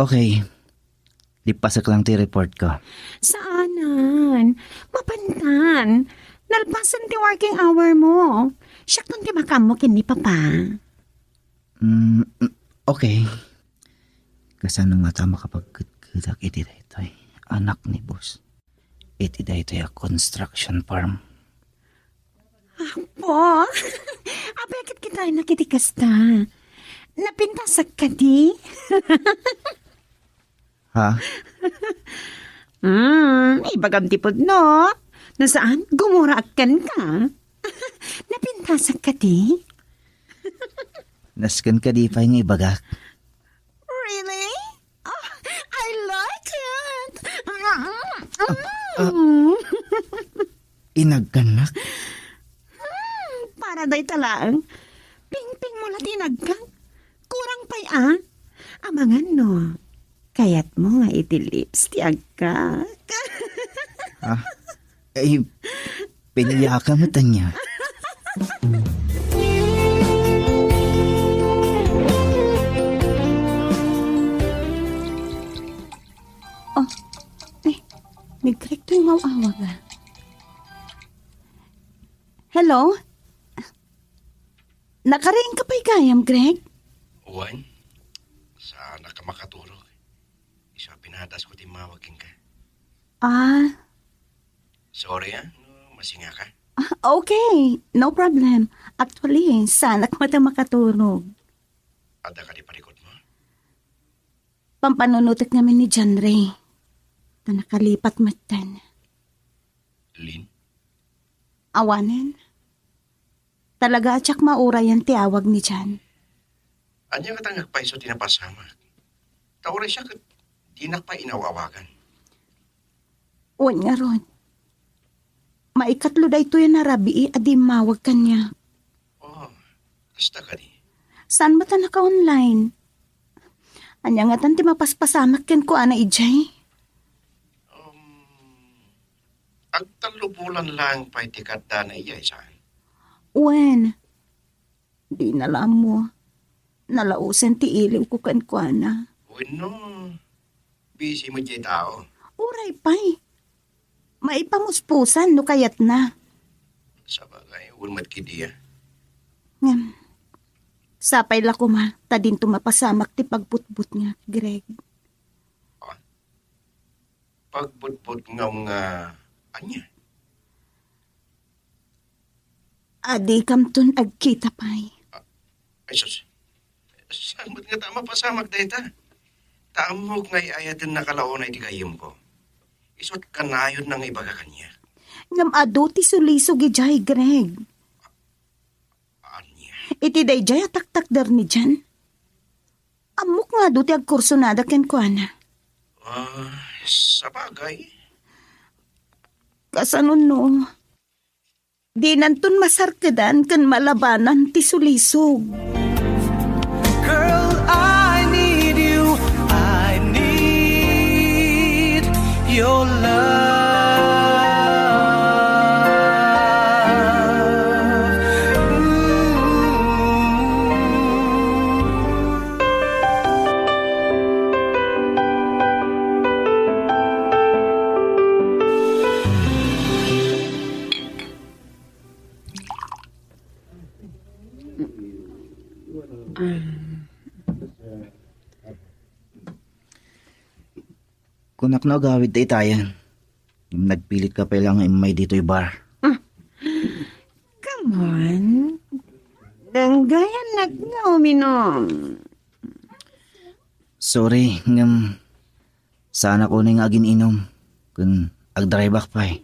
Okay. Lipasek lang ti report ko. Saanen. Mapantan. Nalpasen ti working hour mo. Siakton ti makaammo ken ni Papa. Mm, mm, okay. Kasano ngata makapagkedkedak iti daytoy? Anak ni boss. Iti daytoy a construction firm. Apo, apay ket kitay na kiti kasta. Napintasak kadi? Ha? Hmm, ibagam ti pudno. No saan, gumuraak kenka. Napintasak kadi? Nasken kadi pay nga ibagak. Really? Oh, I like it! Ah, ah. Mm. Inagkanak? Hmm, para dayta laeng. Pingping mo la ti inagkan. Kurang pay, ah. Amangan no, kayat mo nga iti lips ti agkak. Ah, eh, piliaka met ania. Oh, eh, nagrekto yung awawag, ah. Hello? Nakariing ka pay gayam, Greg? Wen, saanak a makaturog. Isu a pinadas ko ti immawag kenka. Ah. Sorry, ah, no masingaka. Ah, okay. No problem. Actually, saanak met a makaturog. Adda kadi parikutmo? Pampanunotek ngamin ni John Ray. Ta nakalipat metten. Lin? Awanen. Talaga a diak maurayan ti awag ni John. Ania ket nga agpayso ti napasamak? Ta uray siak ket dinak pay inaw-awagan. Wen ngarud, maikatlo daytoy a narabii a di immawag kaniak. Oh, kasta kadi? Saan met a naka-online? Ania ngatan ti mapaspasamak kenkuana idiay? Um, agtallo bulan laeng pay ti kaddana idiay, saan? Wen, dina la ammo. Nalaosen ti iliwko kenkuana. Wenno, busy met diay tao? Uray pay. Maipamuspusan no kayatna. Sabagay, wen met kadi, ah. Ngem, sapay la koma ta dinto mapasamak ti pagbutbutngak, Greg. Ah? Pagbutbutngam nga ania? A dikamton agkita pay. Ay, sus. Saan met ngata a mapasamak dayta? Ta ammok nga ay-ayatennak a launa iti gayyemko. Isu't kanayonna nga ibaga kaniak. Ngem adu ti sulisog idiay, Greg. Ania? Iti daydiay a taktakder ni Jan. Ammok nga adu ti agkursonada kenkuana. Ah, sabagay. Kasano no? Dinanton masarkedan ken malabanan ti sulisog. Girl, I need you. I need your love. Ooh. Kunak no agawid ta itayan. Ngem nagpilit ka pay la nga immay ditoy bar. Come on. Danggayannak nga uminom. Sorry, ngem saanak unay nga agin-inom ken agdriveak pay.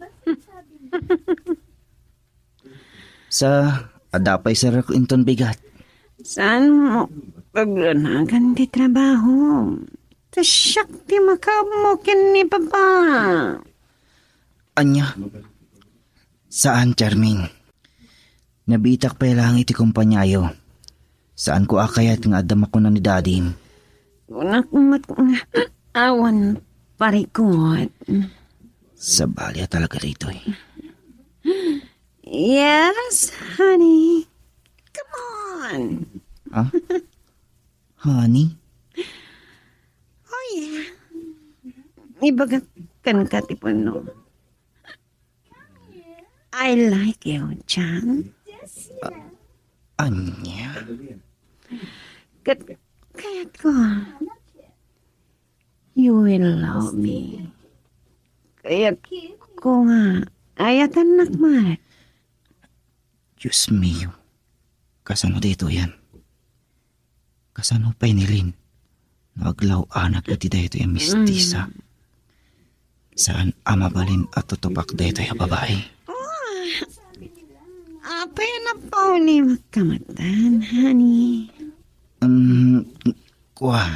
Sa, adda pay serrek inton bigat. Saan mo paglanagan ti trabaho? Ta siak ti makaammo ken ni Papa. Ania? Saan, Charmaine. Nabiitak pay laeng iti kompaniayo. Saanko a kayat nga adda makuna ni Dadim. Kunak met nga awan parikut. Sabali a talaga daytoy. Yes, honey. Come on. Ha? Honey? Oh, yeah. Ibagak kenka ti pudno. I like you, John. Ania? Ket kayatko, you will love me. Kayatko nga ayatennak met. Dios mio, kasano daytoyen? Kasano pay ni Lynn no aglaw-anak iti daytoy a mistisa? Mm. Saan a mabalin a tutupak daytoy a babai. Ah, apay a napaulimek ka metten, honey? Um, kua.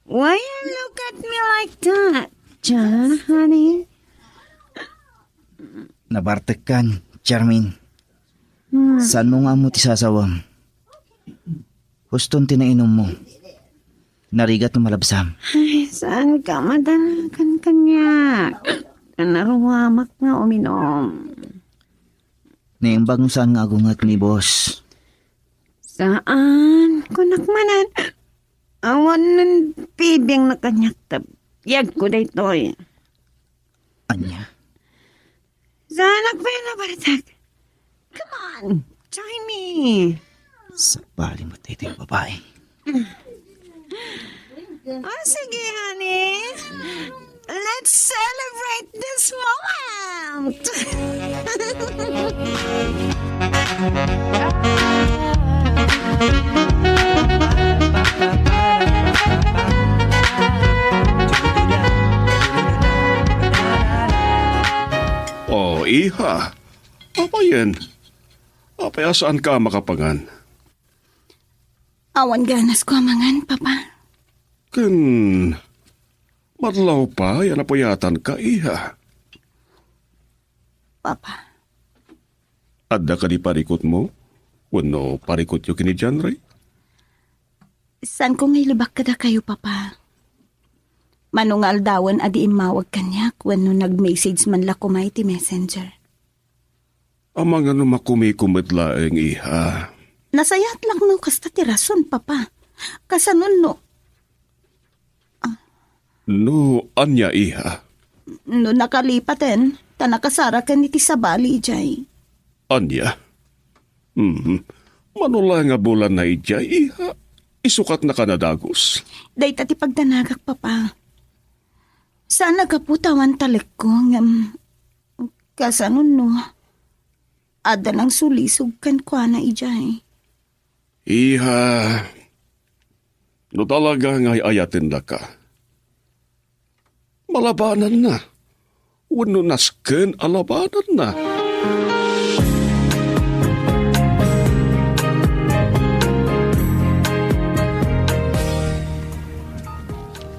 Why you look at me like that, John, honey? Nabartekkan, Charmaine. Hmm. Saanmo nga ammo ti sasawem? Huston ti nainummo. Narigat no malabsam. Ay, saan ka madanagan kaniak? Naruamak nga uminom. Naimbag no saan nga agunget ni boss. Saan? Kunak manen, awan nan pibing na kaniak ta biagko daytoy. Ania? Saanak pay a nabartek. Come on, join me. Sabali mo tayo yung babae. Oh, sige, honey. Let's celebrate this moment. Oh, iha. Apayen. Apay a saanka a makapangan? Awan ganasko a mangan, Papa. Ken, madlaw pay a napuyatanka, iha. Papa. Adda kadi parikutmo? Wenno parikutyo ken ni John Ray? Saanko nga ilibak kadakayo, Papa. Mano nga aldawen a di immawag kaniak wenno nag-message man la koma iti messenger. Amangan no makumiko met laeng, iha. Nasayaat laeng no kasta ti rason, Papa. Kasano no? No ania, iha? No nakalipaten, ta nakasaraken iti sabali idiay. Ania? Hmm. Mano la nga bulanna idiay, iha? Isukat na ka nadagus. Dayta ti pagdanagak, Papa. Saan a gapu ta awan talekko, ngem kasano no adda nangsulisog kenkuana idiay? Iha, no talaga nga ay-ayatennaka, malabananna, wenno nasken a labananna.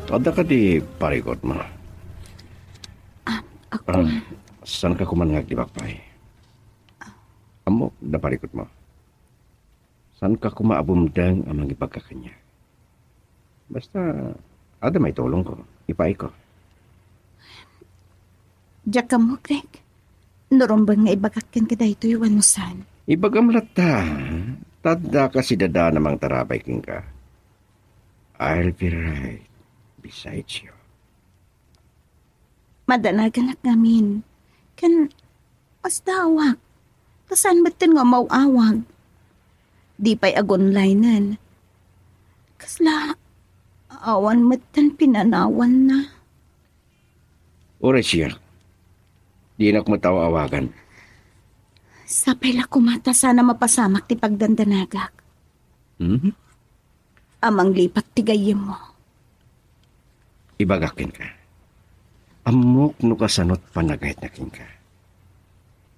Adda kadi parikutmo? Ah, ako. Ah, saanka koma nga aglibak pay? Ammok, adda parikutmo. Saanka koma a bumdeng a mangibagka kaniak. Basta, adda maitulongko, ipaayko. Diak ammo, Greg. No rumbeng nga ibagak kenka daytoy wenno saan. Ibagam latta, ta addaka sidada a mangtarabay kenka. I'll be right beside you. Madanaganak ngamin. Ken, masdaawak. Ta saan metten nga umaw-awag. Di pay agunlaynen. Kasla, awan metten pinanawanna. Uray siak. Dinak met aw-awagan. Sapay la koma ta saan a mapasamak ti pagdandanagak. Mhm. A manglipat ti gayyemmo. Ibagak kenka. Ammok no kasano't panagayatna kenka.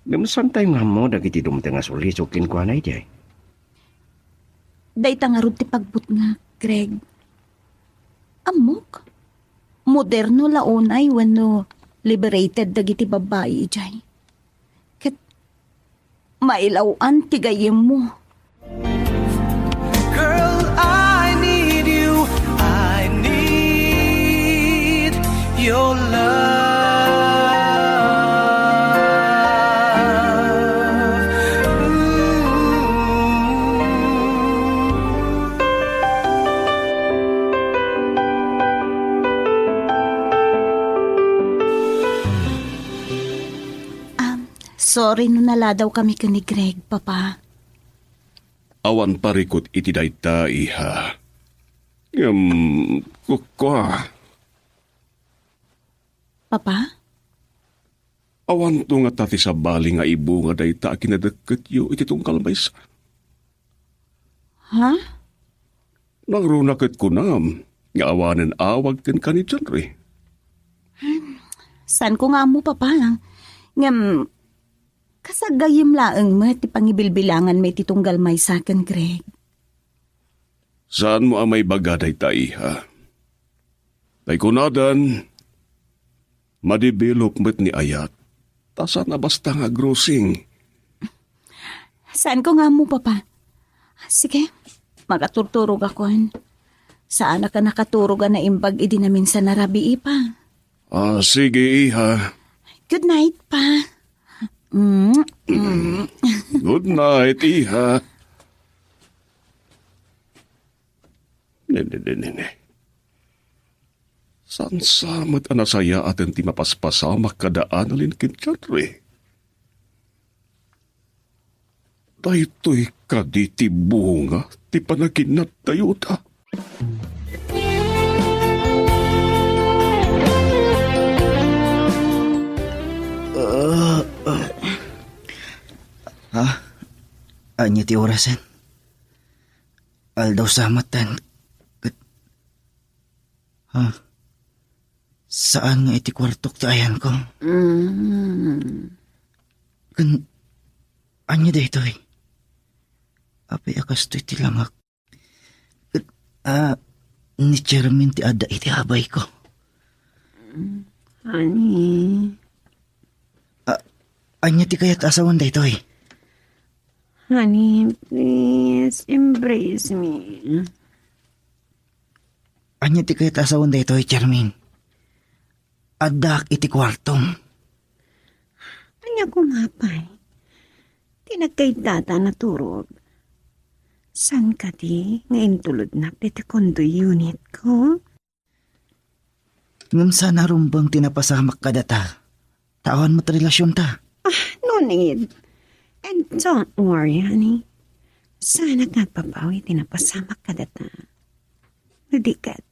Ngem saantayo nga ammo dagiti dumteng a sulisog kenkuana idiay. Dayta ngarud ti pagbutngak, Greg. Ammok, moderno la unay wenno liberated dagiti babbai idiay. Ket mailaw-an ti gayyemmo. Girl, I need you. I need your love. Ooh. Um, sorry no naladawkami ken ni Greg, Papa. Awan parikut iti dayta, iha. Ngem, kua. Papa? Awanto ngata ti sabali nga ibunga dayta a kinadekketyo iti tunggal maysa. Ha? Nangruna ket kunam nga awanen awag kenka ni Henry. Saanko nga ammo, Papa. Ngem, kas gayyem laeng met ti pangibilbilanganmi iti tunggal maysa ken Greg. Saanmo a maibaga dayta, iha. Tay kunadan, madevelop met ni ayat, ta saan a basta nga agrosing. Saanko nga ammo, Papa. Sige, makaturturogakon. Saanak a nakaturog a naimbag idi naminsan a rabii, Pa. Ah, sige, iha. Good night, Pa. Mm, mm. Good night, iha. Ne, ne, ne, ne, ne. Saan sa met a nasayaaten ti mapaspasamak kada Annalyn ken Henry? Daytoy kadi ti bunga ti panaginnattayota? Ah, ah. Ha? Ania ti orasen? Aldaw sa met, ket, ha? Saan nga iti kuartok ti ayanko? Mm. Ken, ania daytoy? Apay a kastoy ti langak? Ket, ah, ni Charmaine ti adda iti abayko. Honey. Ah, ania ti kayat a sawen daytoy? Honey, please, embrace me. Ania ti kayat a sawen daytoy, Charmaine? Addaak iti kuartom. Ania koma pay? Ti nagkaiddata a naturog. Saan kadi nga intulodnak ditoy condo unitko? Ngem saan a rumbeng ti napasamak kadata. Ta awan met relasionta. Ah, no need. And don't worry, honey. Saanak nga agpapaw iti napasamak kadata. No di ket,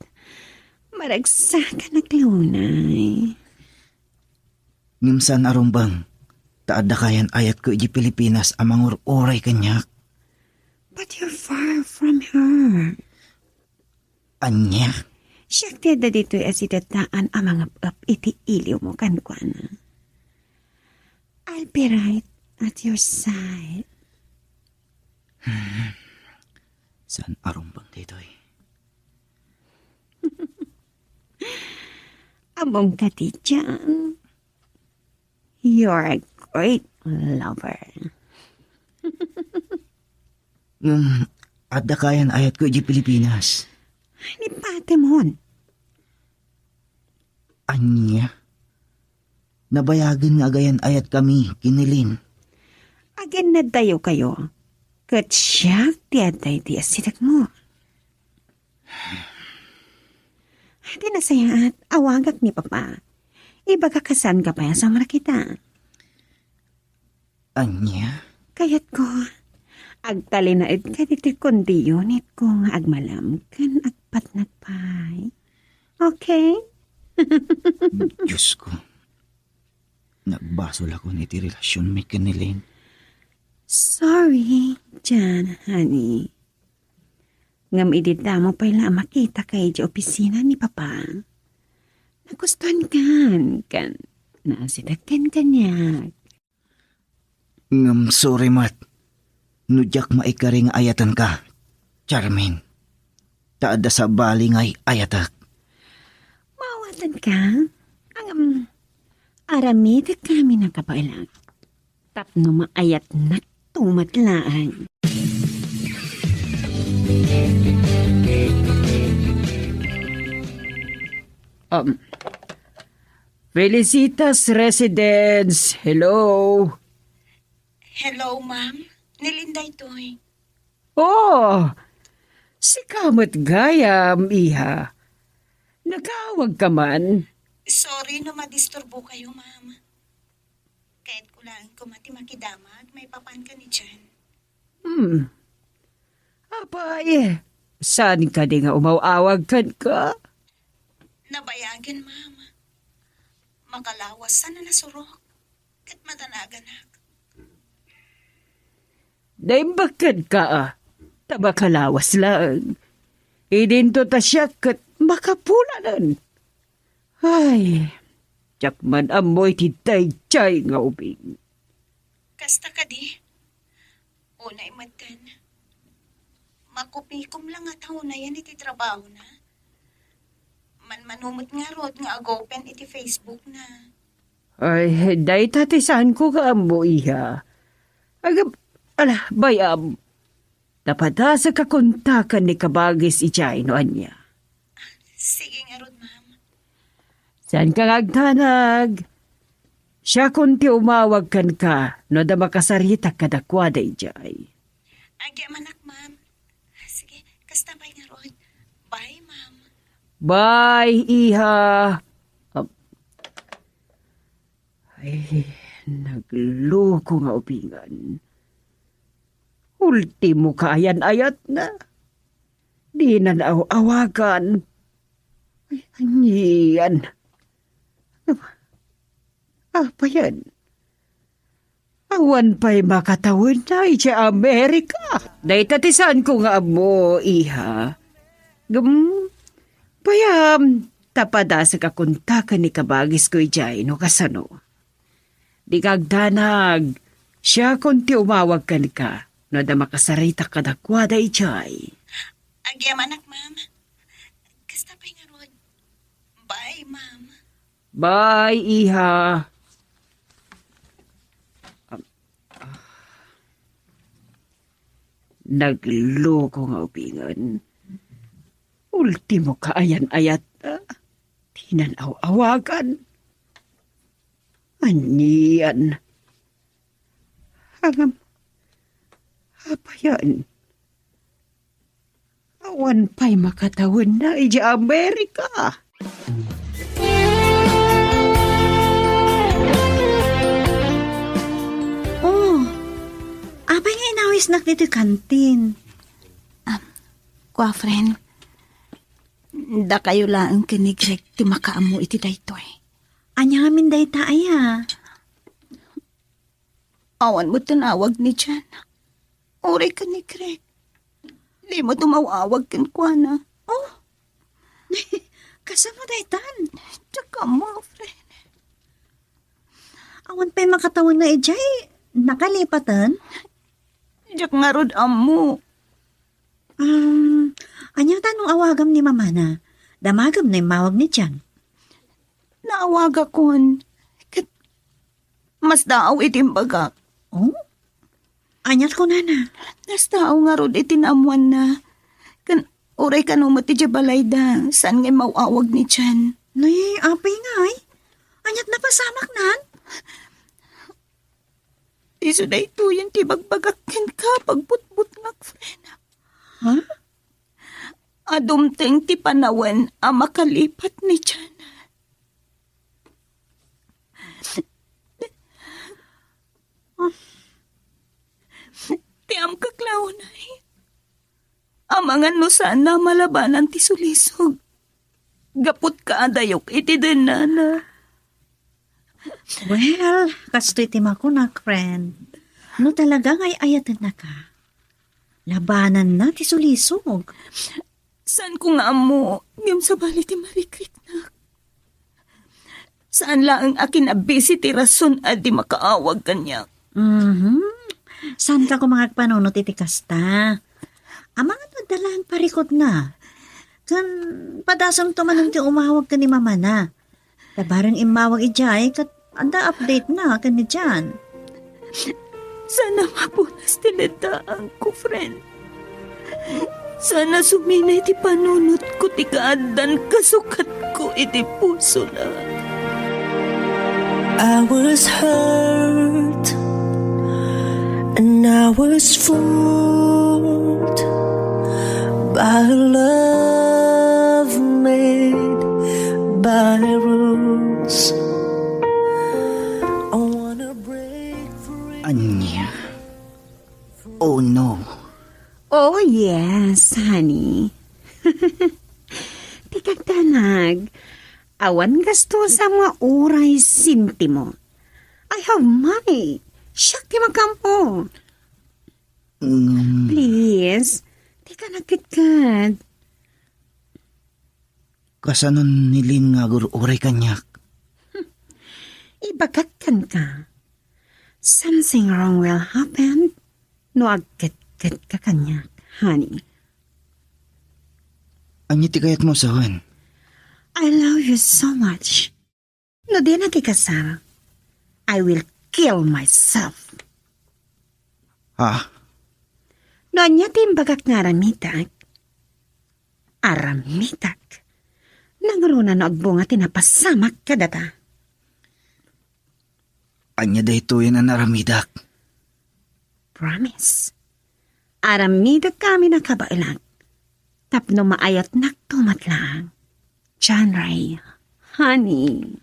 maragsakanak la unay. Ngem saan a rumbeng, ta adda kayan ayatko idiay Pilipinas a mangur-uray kaniak. But you're far from her. Ania? Siak ti adda ditoy a sidaddaan a mangep-ep iti iliwmo kenkuana. I'll be right at your side. Saan a rumbeng daytoy? Ammom kadi, John? You're a great lover. Ngem, adda kayan ayatko idiay Pilipinas. Ni patemon. Ania? Nabayagen nga agayan-ayatkami ken ni Lynn. Agannadtayokayo, ket siak ti adda iti asidegmo. Ti nasayaat, awagak ni Papa. Ibagak a saanka pay a sumrekita. Ania? Kayatko, agtalinaedka ditoy condo unitko nga agmalem ken agpatnag pay. Okay? Diosko. Nagbasolakon iti relasionmi ken ni Lynn. Sorry, John, honey. Ngem idi damo pay la a makitaka idiay opisina ni Papa, nagustuankan ken naasidegkan kaniak. Ngem sorry met no diak maikari nga ayatenka, Charmaine. Ta adda sabali nga ay-ayatek. Maawatanka? Ngem, aramidek kami a kabaelak tapno maayatnakto met laeng. Um, Felicitas Residence, hello. Hello, ma'am. Ni Lynn daytoy. Oh, sika met gayam, iha. Nakaawag ka man? Sorry no madisturbo kayo, ma'am. Kayatko laeng koma ti makidamag maipapan ken ni Jen. Hmm. Apay, saan kadi nga umaw-awag kenka? Nabayagen, ma'am. Makalawas sana nasurok. ket madanaganak. Naimbag kenka, a, ta makalawas laeng. Idinto ta siak ket makapulanen. Ay, diak man ammo iti daydiay nga ubing. Kasta kadi? Unay metten, makupikom la nga tao na yan iti trabahona. Manmano met ngarud nga agopen iti Facebook na. Ay, dayta ti saanko nga ammo, iha. Agam-, ala, bay-am. Napadasek a kontaken ni kabagis idiay no ania. Sige ngarud, ma'am. Saanka nga agdanag. Siakon ti umawag kenka no adda makasaritak kadakuada idiay. Agyamanak, ma'am. Sige, kasta pay ngarud. Bye, ma'am. Bye, iha. Ab-, ay, nagloko nga ubingan. Ultimo kaayan-ayatna. Dinan aw-awagan. Ay, anian. Apayan. Awan pay makatawenna idiay Amerika. Dayta ti saanko nga ammo, iha. Gem, bay-am, ta padasek a kontaken ni kabagisko idiay no kasano. Dika agdanag, siakon ti umawag kenka no adda makasaritak kadakuada idiay. Agyamanak, ma'am. Kasta pay ngarud. Bye, ma'am. Bye, iha. Nagloko nga ubingan. Ultimo kaayan-ayat, a. Dinan aw-awagan. Anian. Agam-, apayan. Awan pay makatawenna idiay Amerika. Oh, apay nga inawisnak ditoy kantin? Ah, kua, friend, dakayo laeng ken ni Greg ti makaammo iti daytoy. Ania ngamin dayta aya? Awan met ti naawag ni Jan. Uray ken ni Greg. Di met umaw-awag kenkuana. Oh, kasano daytan? Diak ammo, friend. Awan pay makatawenna idiay nakalipaten? Diak ngarud ammo. Um, ania ta no awagam ni mamana? Damagem no immawag ni Jan. Naawagakon. Ket masdaaw iti imbagak. Oh? Aniat kunana? Nasdaaw ngarud iti naammoanna. Ken uray kano met idiay balayda, saan nga immaw-awag ni Jan. Nay, apay ngay? Aniat napasamaknan? Isu daytoyen ti ibagbagak kenka, pagbutbutngak, friend. Ha? A dumteng ti panawen a makalipat ni Jan. Ti amkak la unay. Amangan no saan a malabanan ti sulisog. Gapu ta kaadayok iti dennana. Well, kastoy ti makunak, friend. No talaga nga ay-ayatennaka, labananna ti sulisog. Saanko nga ammo, ngem sabali ti marikriknak. Saan laeng a kinabisi ti rason a di makaawag kaniak. Mhm. Saanka koma nga agpanunot iti kasta? Amangan no adda laeng parikutna. Ken padasemto manen ti umawag ken ni mamana. Ta bareng immawag idiay ket adda update na ken ni Jan. Saan a mapunas ti leddaanko, friend. Saan a suminay ti panunotko ti kaaddan kasukatko iti pusona. I was hurt and I was fooled by a love made by rules. I wanna break free. Ania? Oh no. Oh yes, honey. Ti kagdanag, awan gastos a mga oras sentimo. I have money. Siak ti makaammo. Mm. Please, dika nagkedked. Kasano ni Lynn nga agur-uray kaniak? Ibagak kenka, something wrong will happen no agkedkedka kaniak, honey. Ania ti kayatmo sawen? I love you so much. No dinak ikasal, I will kill myself. Ha? No ania ti imbagak nga aramidak, aramidak. Nangruna no agbunga ti napasamak kadata. Ania daytoyen a naramidak? Promise. Aramidek amin a kabaelak tapno maayatnakto met laeng. John Ray, honey.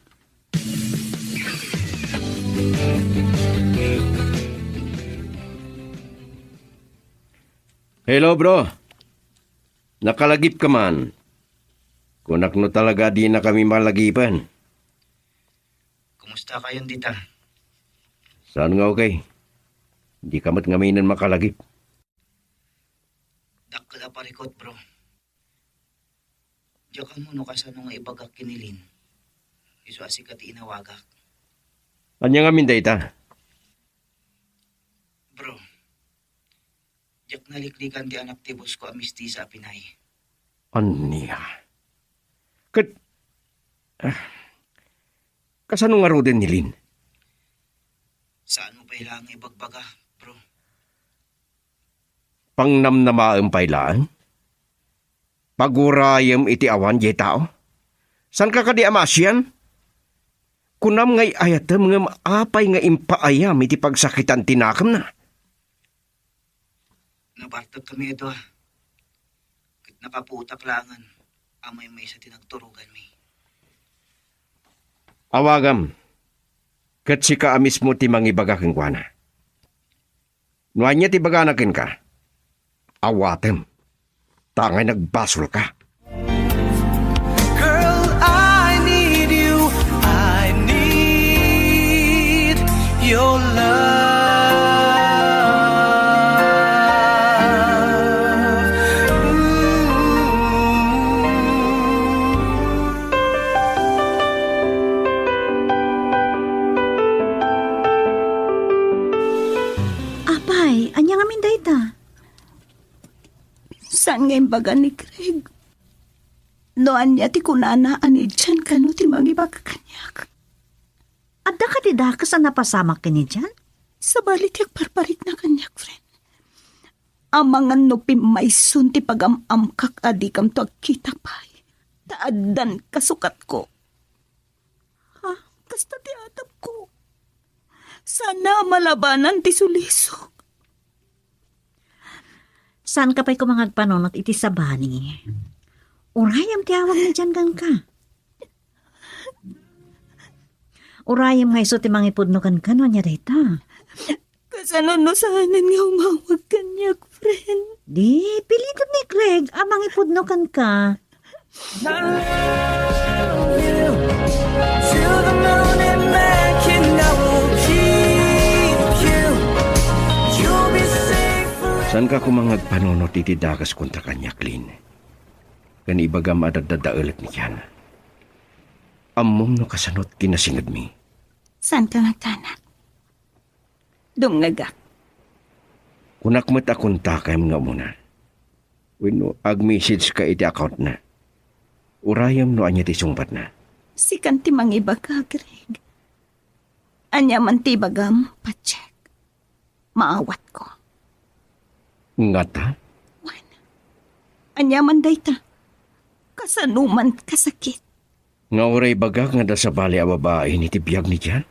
Hello, bro. Nakalagipka man. Kunak no talaga dinakami malagipen. Kumusta kayon dita? Saan nga okay? Dika met ngaminen makalagip. Dakkel a parikut, bro. Diak ammo no kasano nga ibagak ken ni Lynn. Isu a sika ti inawagak. Ania ngamin dayta? Bro, diak naliklikan ti anak ti boss ko a mistisa a Pinay. Ania? Ket, ah, kasano ngaruden ni Lynn? Saanmo pay laeng ibagbaga, bro? Pangnamnamaem pay laeng? Pagurayem iti awan diay tao? Saanka kadi a maasian? Kunam nga ay-ayatem ngem apay nga impaayam iti pagsakitan ti nakemna? Nabartekkami a dua, ket nakapuotak laengen a maymaysa ti nagturoganmi. Awagam, ket sika a mismo ti mangibaga kenkuana. No ania ti ibagana kenka, awatem, ta angay nagbasolka. Girl, I need you. I need your love. Apay, ania ngamin dayta? Saan nga imbaga ni Craig no ania ti kunana a ni Jan kano ti mangibaga kaniak? Adda kadi dakes a napasamak ken ni Jan? Sabali ti agparparikna kaniak, friend. Amangan no pimmayson ti pagam-amkak a dikamto agkita pay, ta addan kasukatko. Ha? Kasta ti atapko. Sana malabanan ti sulisok. Saanka pay koma nga agpanunot iti sabali. Urayem ti awag ni Jan kenka. Urayem nga isu ti mangipudno kenka no ania dayta. Kasano no saanen nga umawag kaniak, friend? Di, pilitem ni Craig a mangipudno kenka. Saanka koma nga agpanunot iti dakes kontra kaniak, Lynn. Ken ibagam a daddadaelek ni Jan. Ammom no kasano ti kinasingedmi. Saanka nga agdanag. Dumngegak. Kunak met a kontakem nga umuna. Wenno ag-message ka iti account-na. Urayem no ania ti sungbatna. Sikan ti mangibaga, Greg. Ania man ti ibagam, pa-check. Maawatko. Ngata? Wen. Ania man dayta? Kasano man kasakit? Nga uray bagak nga adda sabali a babai iti biag ni Jan?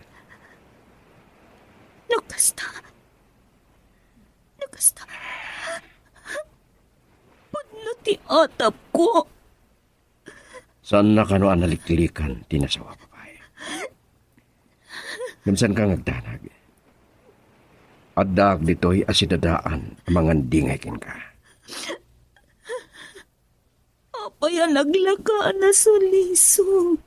No kasta, no kasta, pudno ti atapko. Saanna kano a naliklikan ti nasawa a babai. Ngem saanka nga agdanag. Addaak ditoy a sidadaan a mangandingay kenka. Apay a naglaka a nasulisog?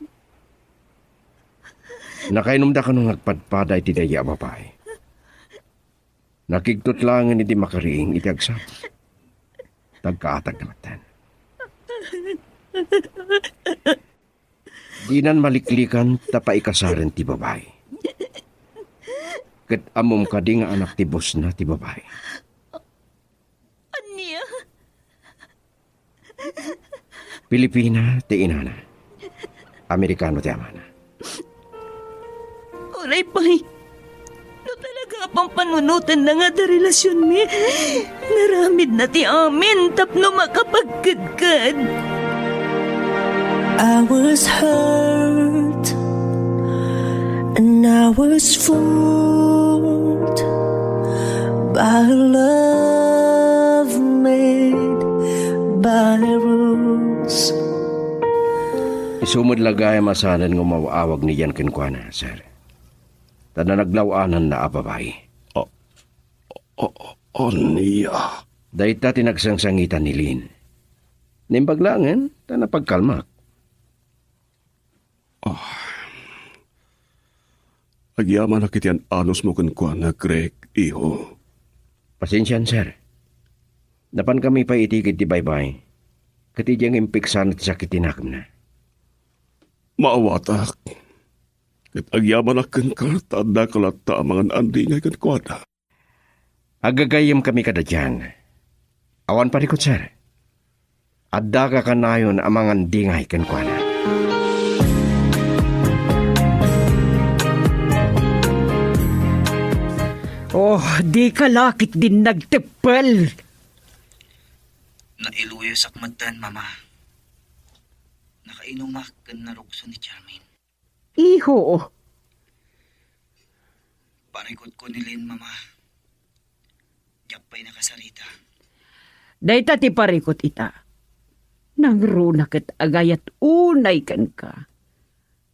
Nakainumda kano nga agpadpada iti daydi a babai. Nakigtot laengen iti makariing iti agsapul. Tagkaatagna metten. Dinan maliklikan ta paikasaren ti babai. Ket ammom kadi nga anak ti bosna ti babai? Ania? Pilipina ti inana. Amerikano ti amana. Uray pay, no talaga a pampanunotanna nga adda relasionmi, naramidna ti amin tapno makapagkedked. I was hurt and I was fooled by a love made by rules. Isu met la gayam a saanen nga umaw-awag ni Jan kenkuana, sir. Ta naglaw-ananna a babai. A-, a-, ania? Dayta ti nagsangsangitan ni Lynn. Naimbag laengen ta napagkalmak. Ah. Agyamanak iti an-anusmo kenkuana, Greg, iho. Pasensian, sir. Napankami pay iti ikid ti baybay. Ket idiay nga impiksana ti sakit ti nakemna. Maawatak. Ket agyamanak kenka ta addaka latta a mangan-andingay kenkuana. Aggagayyemkami kada Jan. Awan parikut, sir. Addaka kanayon a mangandingay kenkuana. Oh, dika la ketdin nagteppel. Nailuyosak metten, Mama. Nakainumak ken narukso ni Charmaine. Iho. Parikutko ni Lynn, Mama. Diak pay nakasarita. Dayta ti parikut ita. Nangruna ket agayat unay kenka.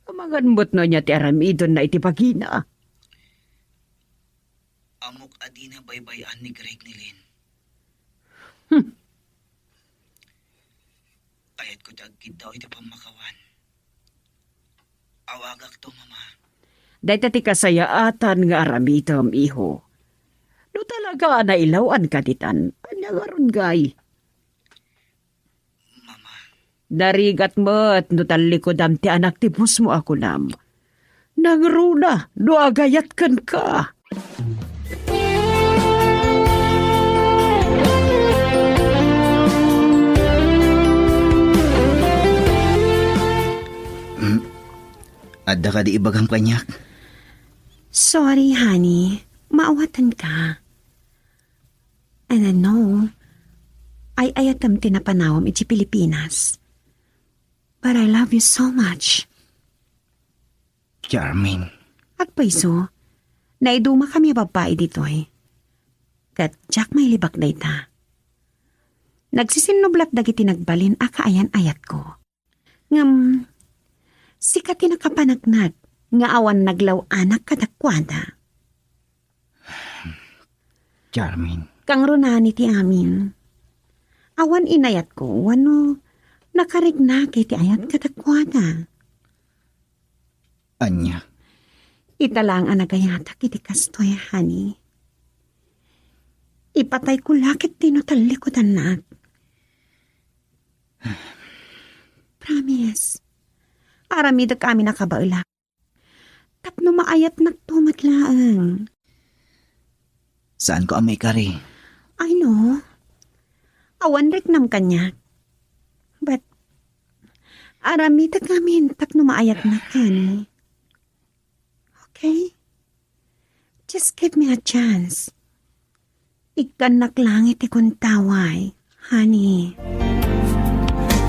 Amangan met no ania ti aramidonna iti bagina. Ammok a dina baybay-an ni Greg ni Lynn. Hmm. Ayatko ti agkiddaw iti pammakawan. Awagakto, Mama. Dayta ti kasayaatan nga aramidem, iho. No talaga a nailaw-anka ditan, ania ngarud ngay? Mama. Narigat met no tallikudam ti anak ti bosmo a kunam. Nangruna no agayat kenka. Hmm? Adda kadi ibagam kaniak? Sorry, honey. Maawatanka. And I know, ay-ayatem ti napanawem iti Pilipinas. But I love you so much. Charmaine. Agpayso, naidumakami a babbai ditoy. Ket diak mailibak dayta. Nagsisinnublat dagiti nagbalin a kaayan-ayatko. Ngem, sika ti nakapaneknek nga awan naglaw-anak kadakuada. Charmaine. Kangrunaan iti amin. Awan inayatko, wenno nakariknak iti ayat kadakuada. Ania? Ita laeng a nagayatak iti kastoy, honey. Ipatayko la ketdi no tallikudannak. Promise. Aramidek amin a kabaelak. Tapno maayatnakto met laeng. Saanko a maikari? I know. Awan riknam kaniak. But, aramidek amin tapno maayatnak, honey. Okay? Just give me a chance. Ikkannak laeng iti kuntaway, honey.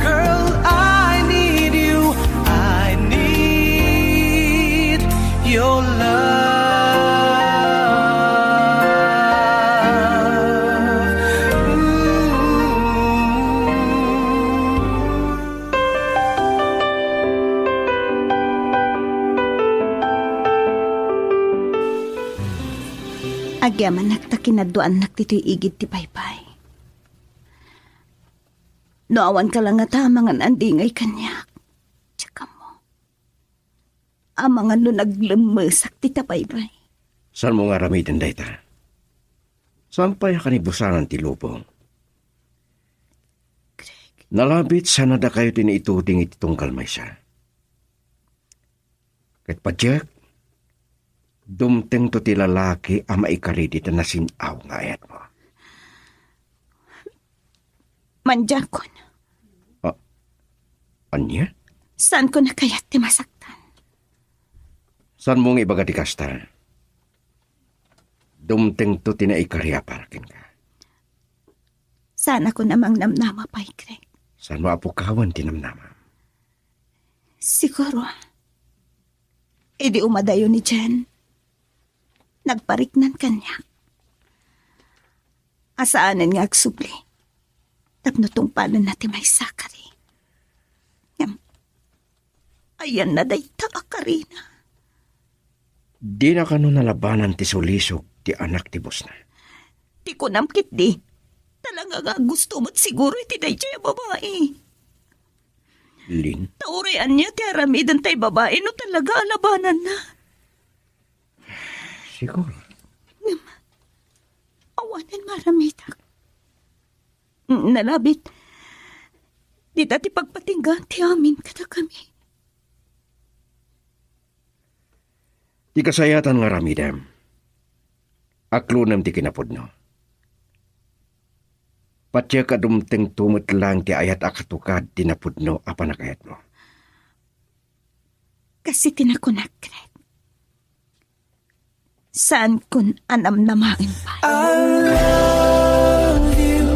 Girl, I need you. I need your love. Ooh. Agyamanak ta kinadduanak ditoy igid ti baybay. No awanka la ngata a mangan-andingay kaniak, diak ammo. amangan no naglemmesak ti tabaybay. Saanmo nga aramiden dayta? Saan pay a kanibusanan ti lubong? Greg. Nalabit sana dakayo ti naituding iti tunggal maysa. Ket padiak, dumtengto ti lalaki a maikari dita nasin-aw nga ayatmo. Mandiakon. Ah, ania? Saanko a kayat ti masaktan. Saanmo nga ibaga ti kasta? Dumtengto ti naikari a para kenka. Saanakon a mangnamnama pay, Greg. Saanmo a pukawen ti namnama? Siguro, idi umadayo ni Jen, nagpariknan kaniak a saanen nga agsubli tapno tungpalenna ti maysa a kari. Ngem, ayanna dayta a karina. Dina kano nalabanan ti sulisog ti anak ti bosna? Ti kunam ketdi, talaga nga gusto met siguro iti daydiay a babai. Lin? Ta uray ania ti aramiden tay babai no talaga a labananna. Siguro. Ngem, awanen nga aramidak. Nalabit, dita ti pagpatinggaan ti amin kadakami. Ti kasayatan nga aramidem, aklonem ti kinapudno. Patiek a dumtengto met laeng ti ayat a katukad ti napudno a panagayatmo. Kas iti nakunak, Greg. Saankon a namnamaen pay. I love you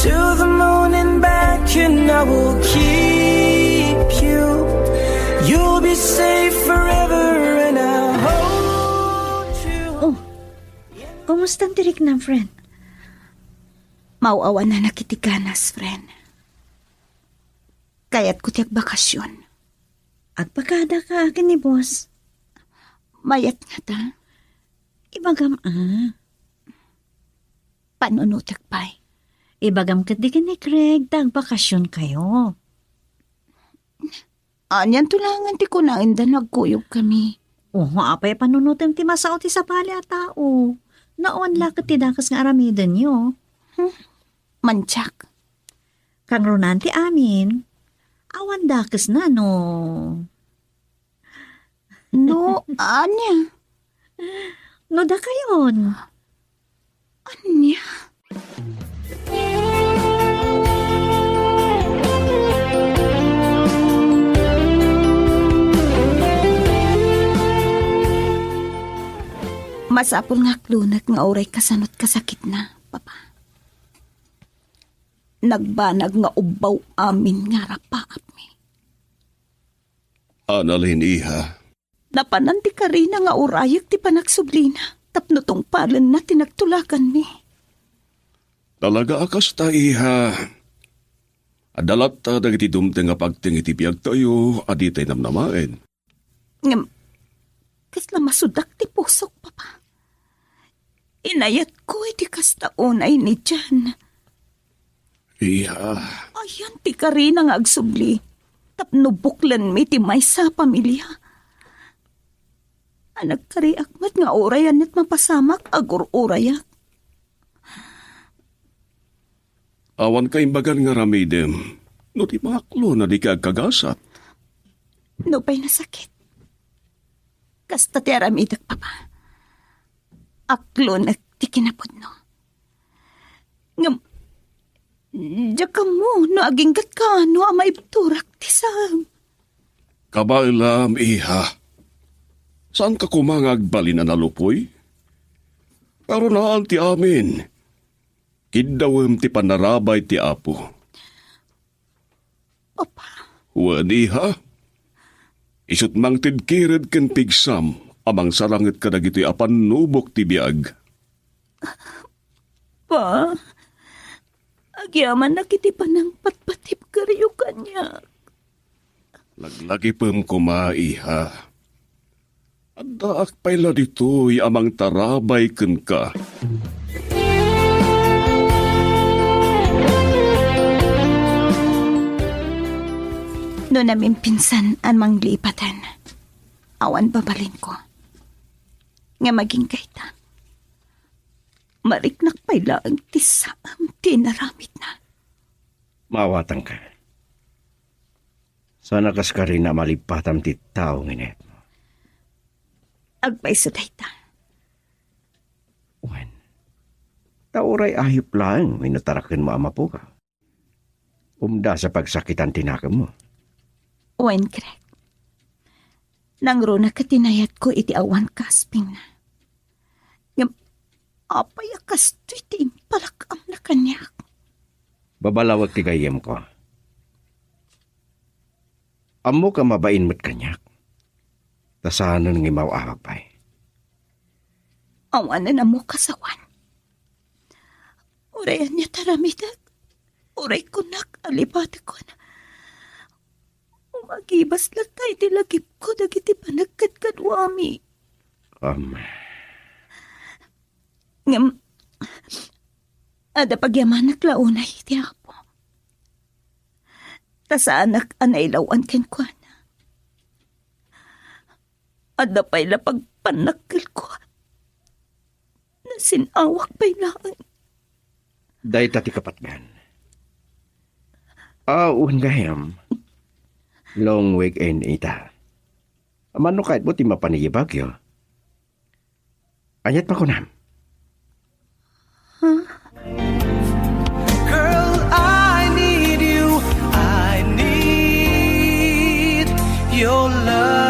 to the moon and back, and I will keep you. You'll be safe forever, and I'll hold you. Oh, kumusta ti riknam, friend? Maaw-awananak iti ganas, friend. Kayatko ti agbakasyon. Agpakada ka ken ni boss. Mayat ngata? Ibagam a. Panunotek pay. Ibagam ketdi ken ni Craig ta agbakasyon kayo. Anian to laengen ti kunaenda no agkuyog kami? Oho, apay a panunotem ti masao ti sabali a tao. Awan la ket ti dakes nga aramidenyo. Hmm. Mantiak. Kangrunaan ti amin. Awan dakesna no. No, ania? No dakayon. Ania? Masapul nga aklonek nga uray kasanot kasakitna, Papa. Nagbanag nga ubbaw amin nga arapaapmi. Annalyn, iha. Napanan ti karina nga urayek ti panagsublina tapno tungpalenna ti nagtulaganmi. Talaga a kasta, iha. Adda latta dagiti dumteng a pagteng iti biagtayo a ditay namnamaen. Ngem, kasla masudak ti pusok, Papa. Inayatko iti kasta unay ni Jan. Iya. Ayan ti karina nga agsubli tapno buklenmi ti maysa a pamilia. A nagkariak met nga uray ania't mapasamak, agur-urayak. Awan kaimbagan nga aramidem no ti maaklo a dika agkagasat. Nupay nasakit, kasta ti aramidek, Papa. Aklonek ti kinapudno. Ngem, diak ammo no aginggatka no a maibturak ti saem. Kabaelam, iha. Saanka koma nga agbalin a nalupoy? Karunaan ti amin. Kiddawem ti panarabay ti Apo. Papa. Wen, iha. Isut' mangted kired ken pigsam a mangsaranged kadagitoy a pannubok ti biag. Pa, agyamannak iti panangpatpatibkeryo kaniak. Laglagipem koma, iha. Addaak pay la ditoy a mangtarabay kenka. No namimpinsan a manglipaten, Awan babalinko. Ngem agingga ita, mariknak pay laeng ti saan ti inaramidna. Maawatanka. Sana kas karina a malippatam ti tao nga inayatmo. Agpayso dayta. Wen, ta uray ayup laeng wenno tarakenmo a mapukaw. Umdas a pagsakitan ti nakemmo. Wen, Greg. Nangruna ket ti nayatko iti awan kaspingna. Ngem apay a kastoy ti impalak-amna kaniak? Babalawek ti gayyemko. Ammok a mabain met kaniak. Ta saanen nga imaw-awag pay. Awanen ammok a sawan. Uray ania ti aramidek, uray kunak a libatekon. Umagibas latta iti lagipko dagiti panagkadkaduami. Am. Ngem, adda pagyamanak la unay iti Apo. Ta saanak a nailawan kenkuana. Adda pay la pagpannakkelko. Nasin-awak pay laeng. Dayta ti kapatgan. Aw, wen gayam. Long weekend ita. Mano kayatmo ti mapan idiay Baguio? Aniat makunam? Girl, I need you. I need your love.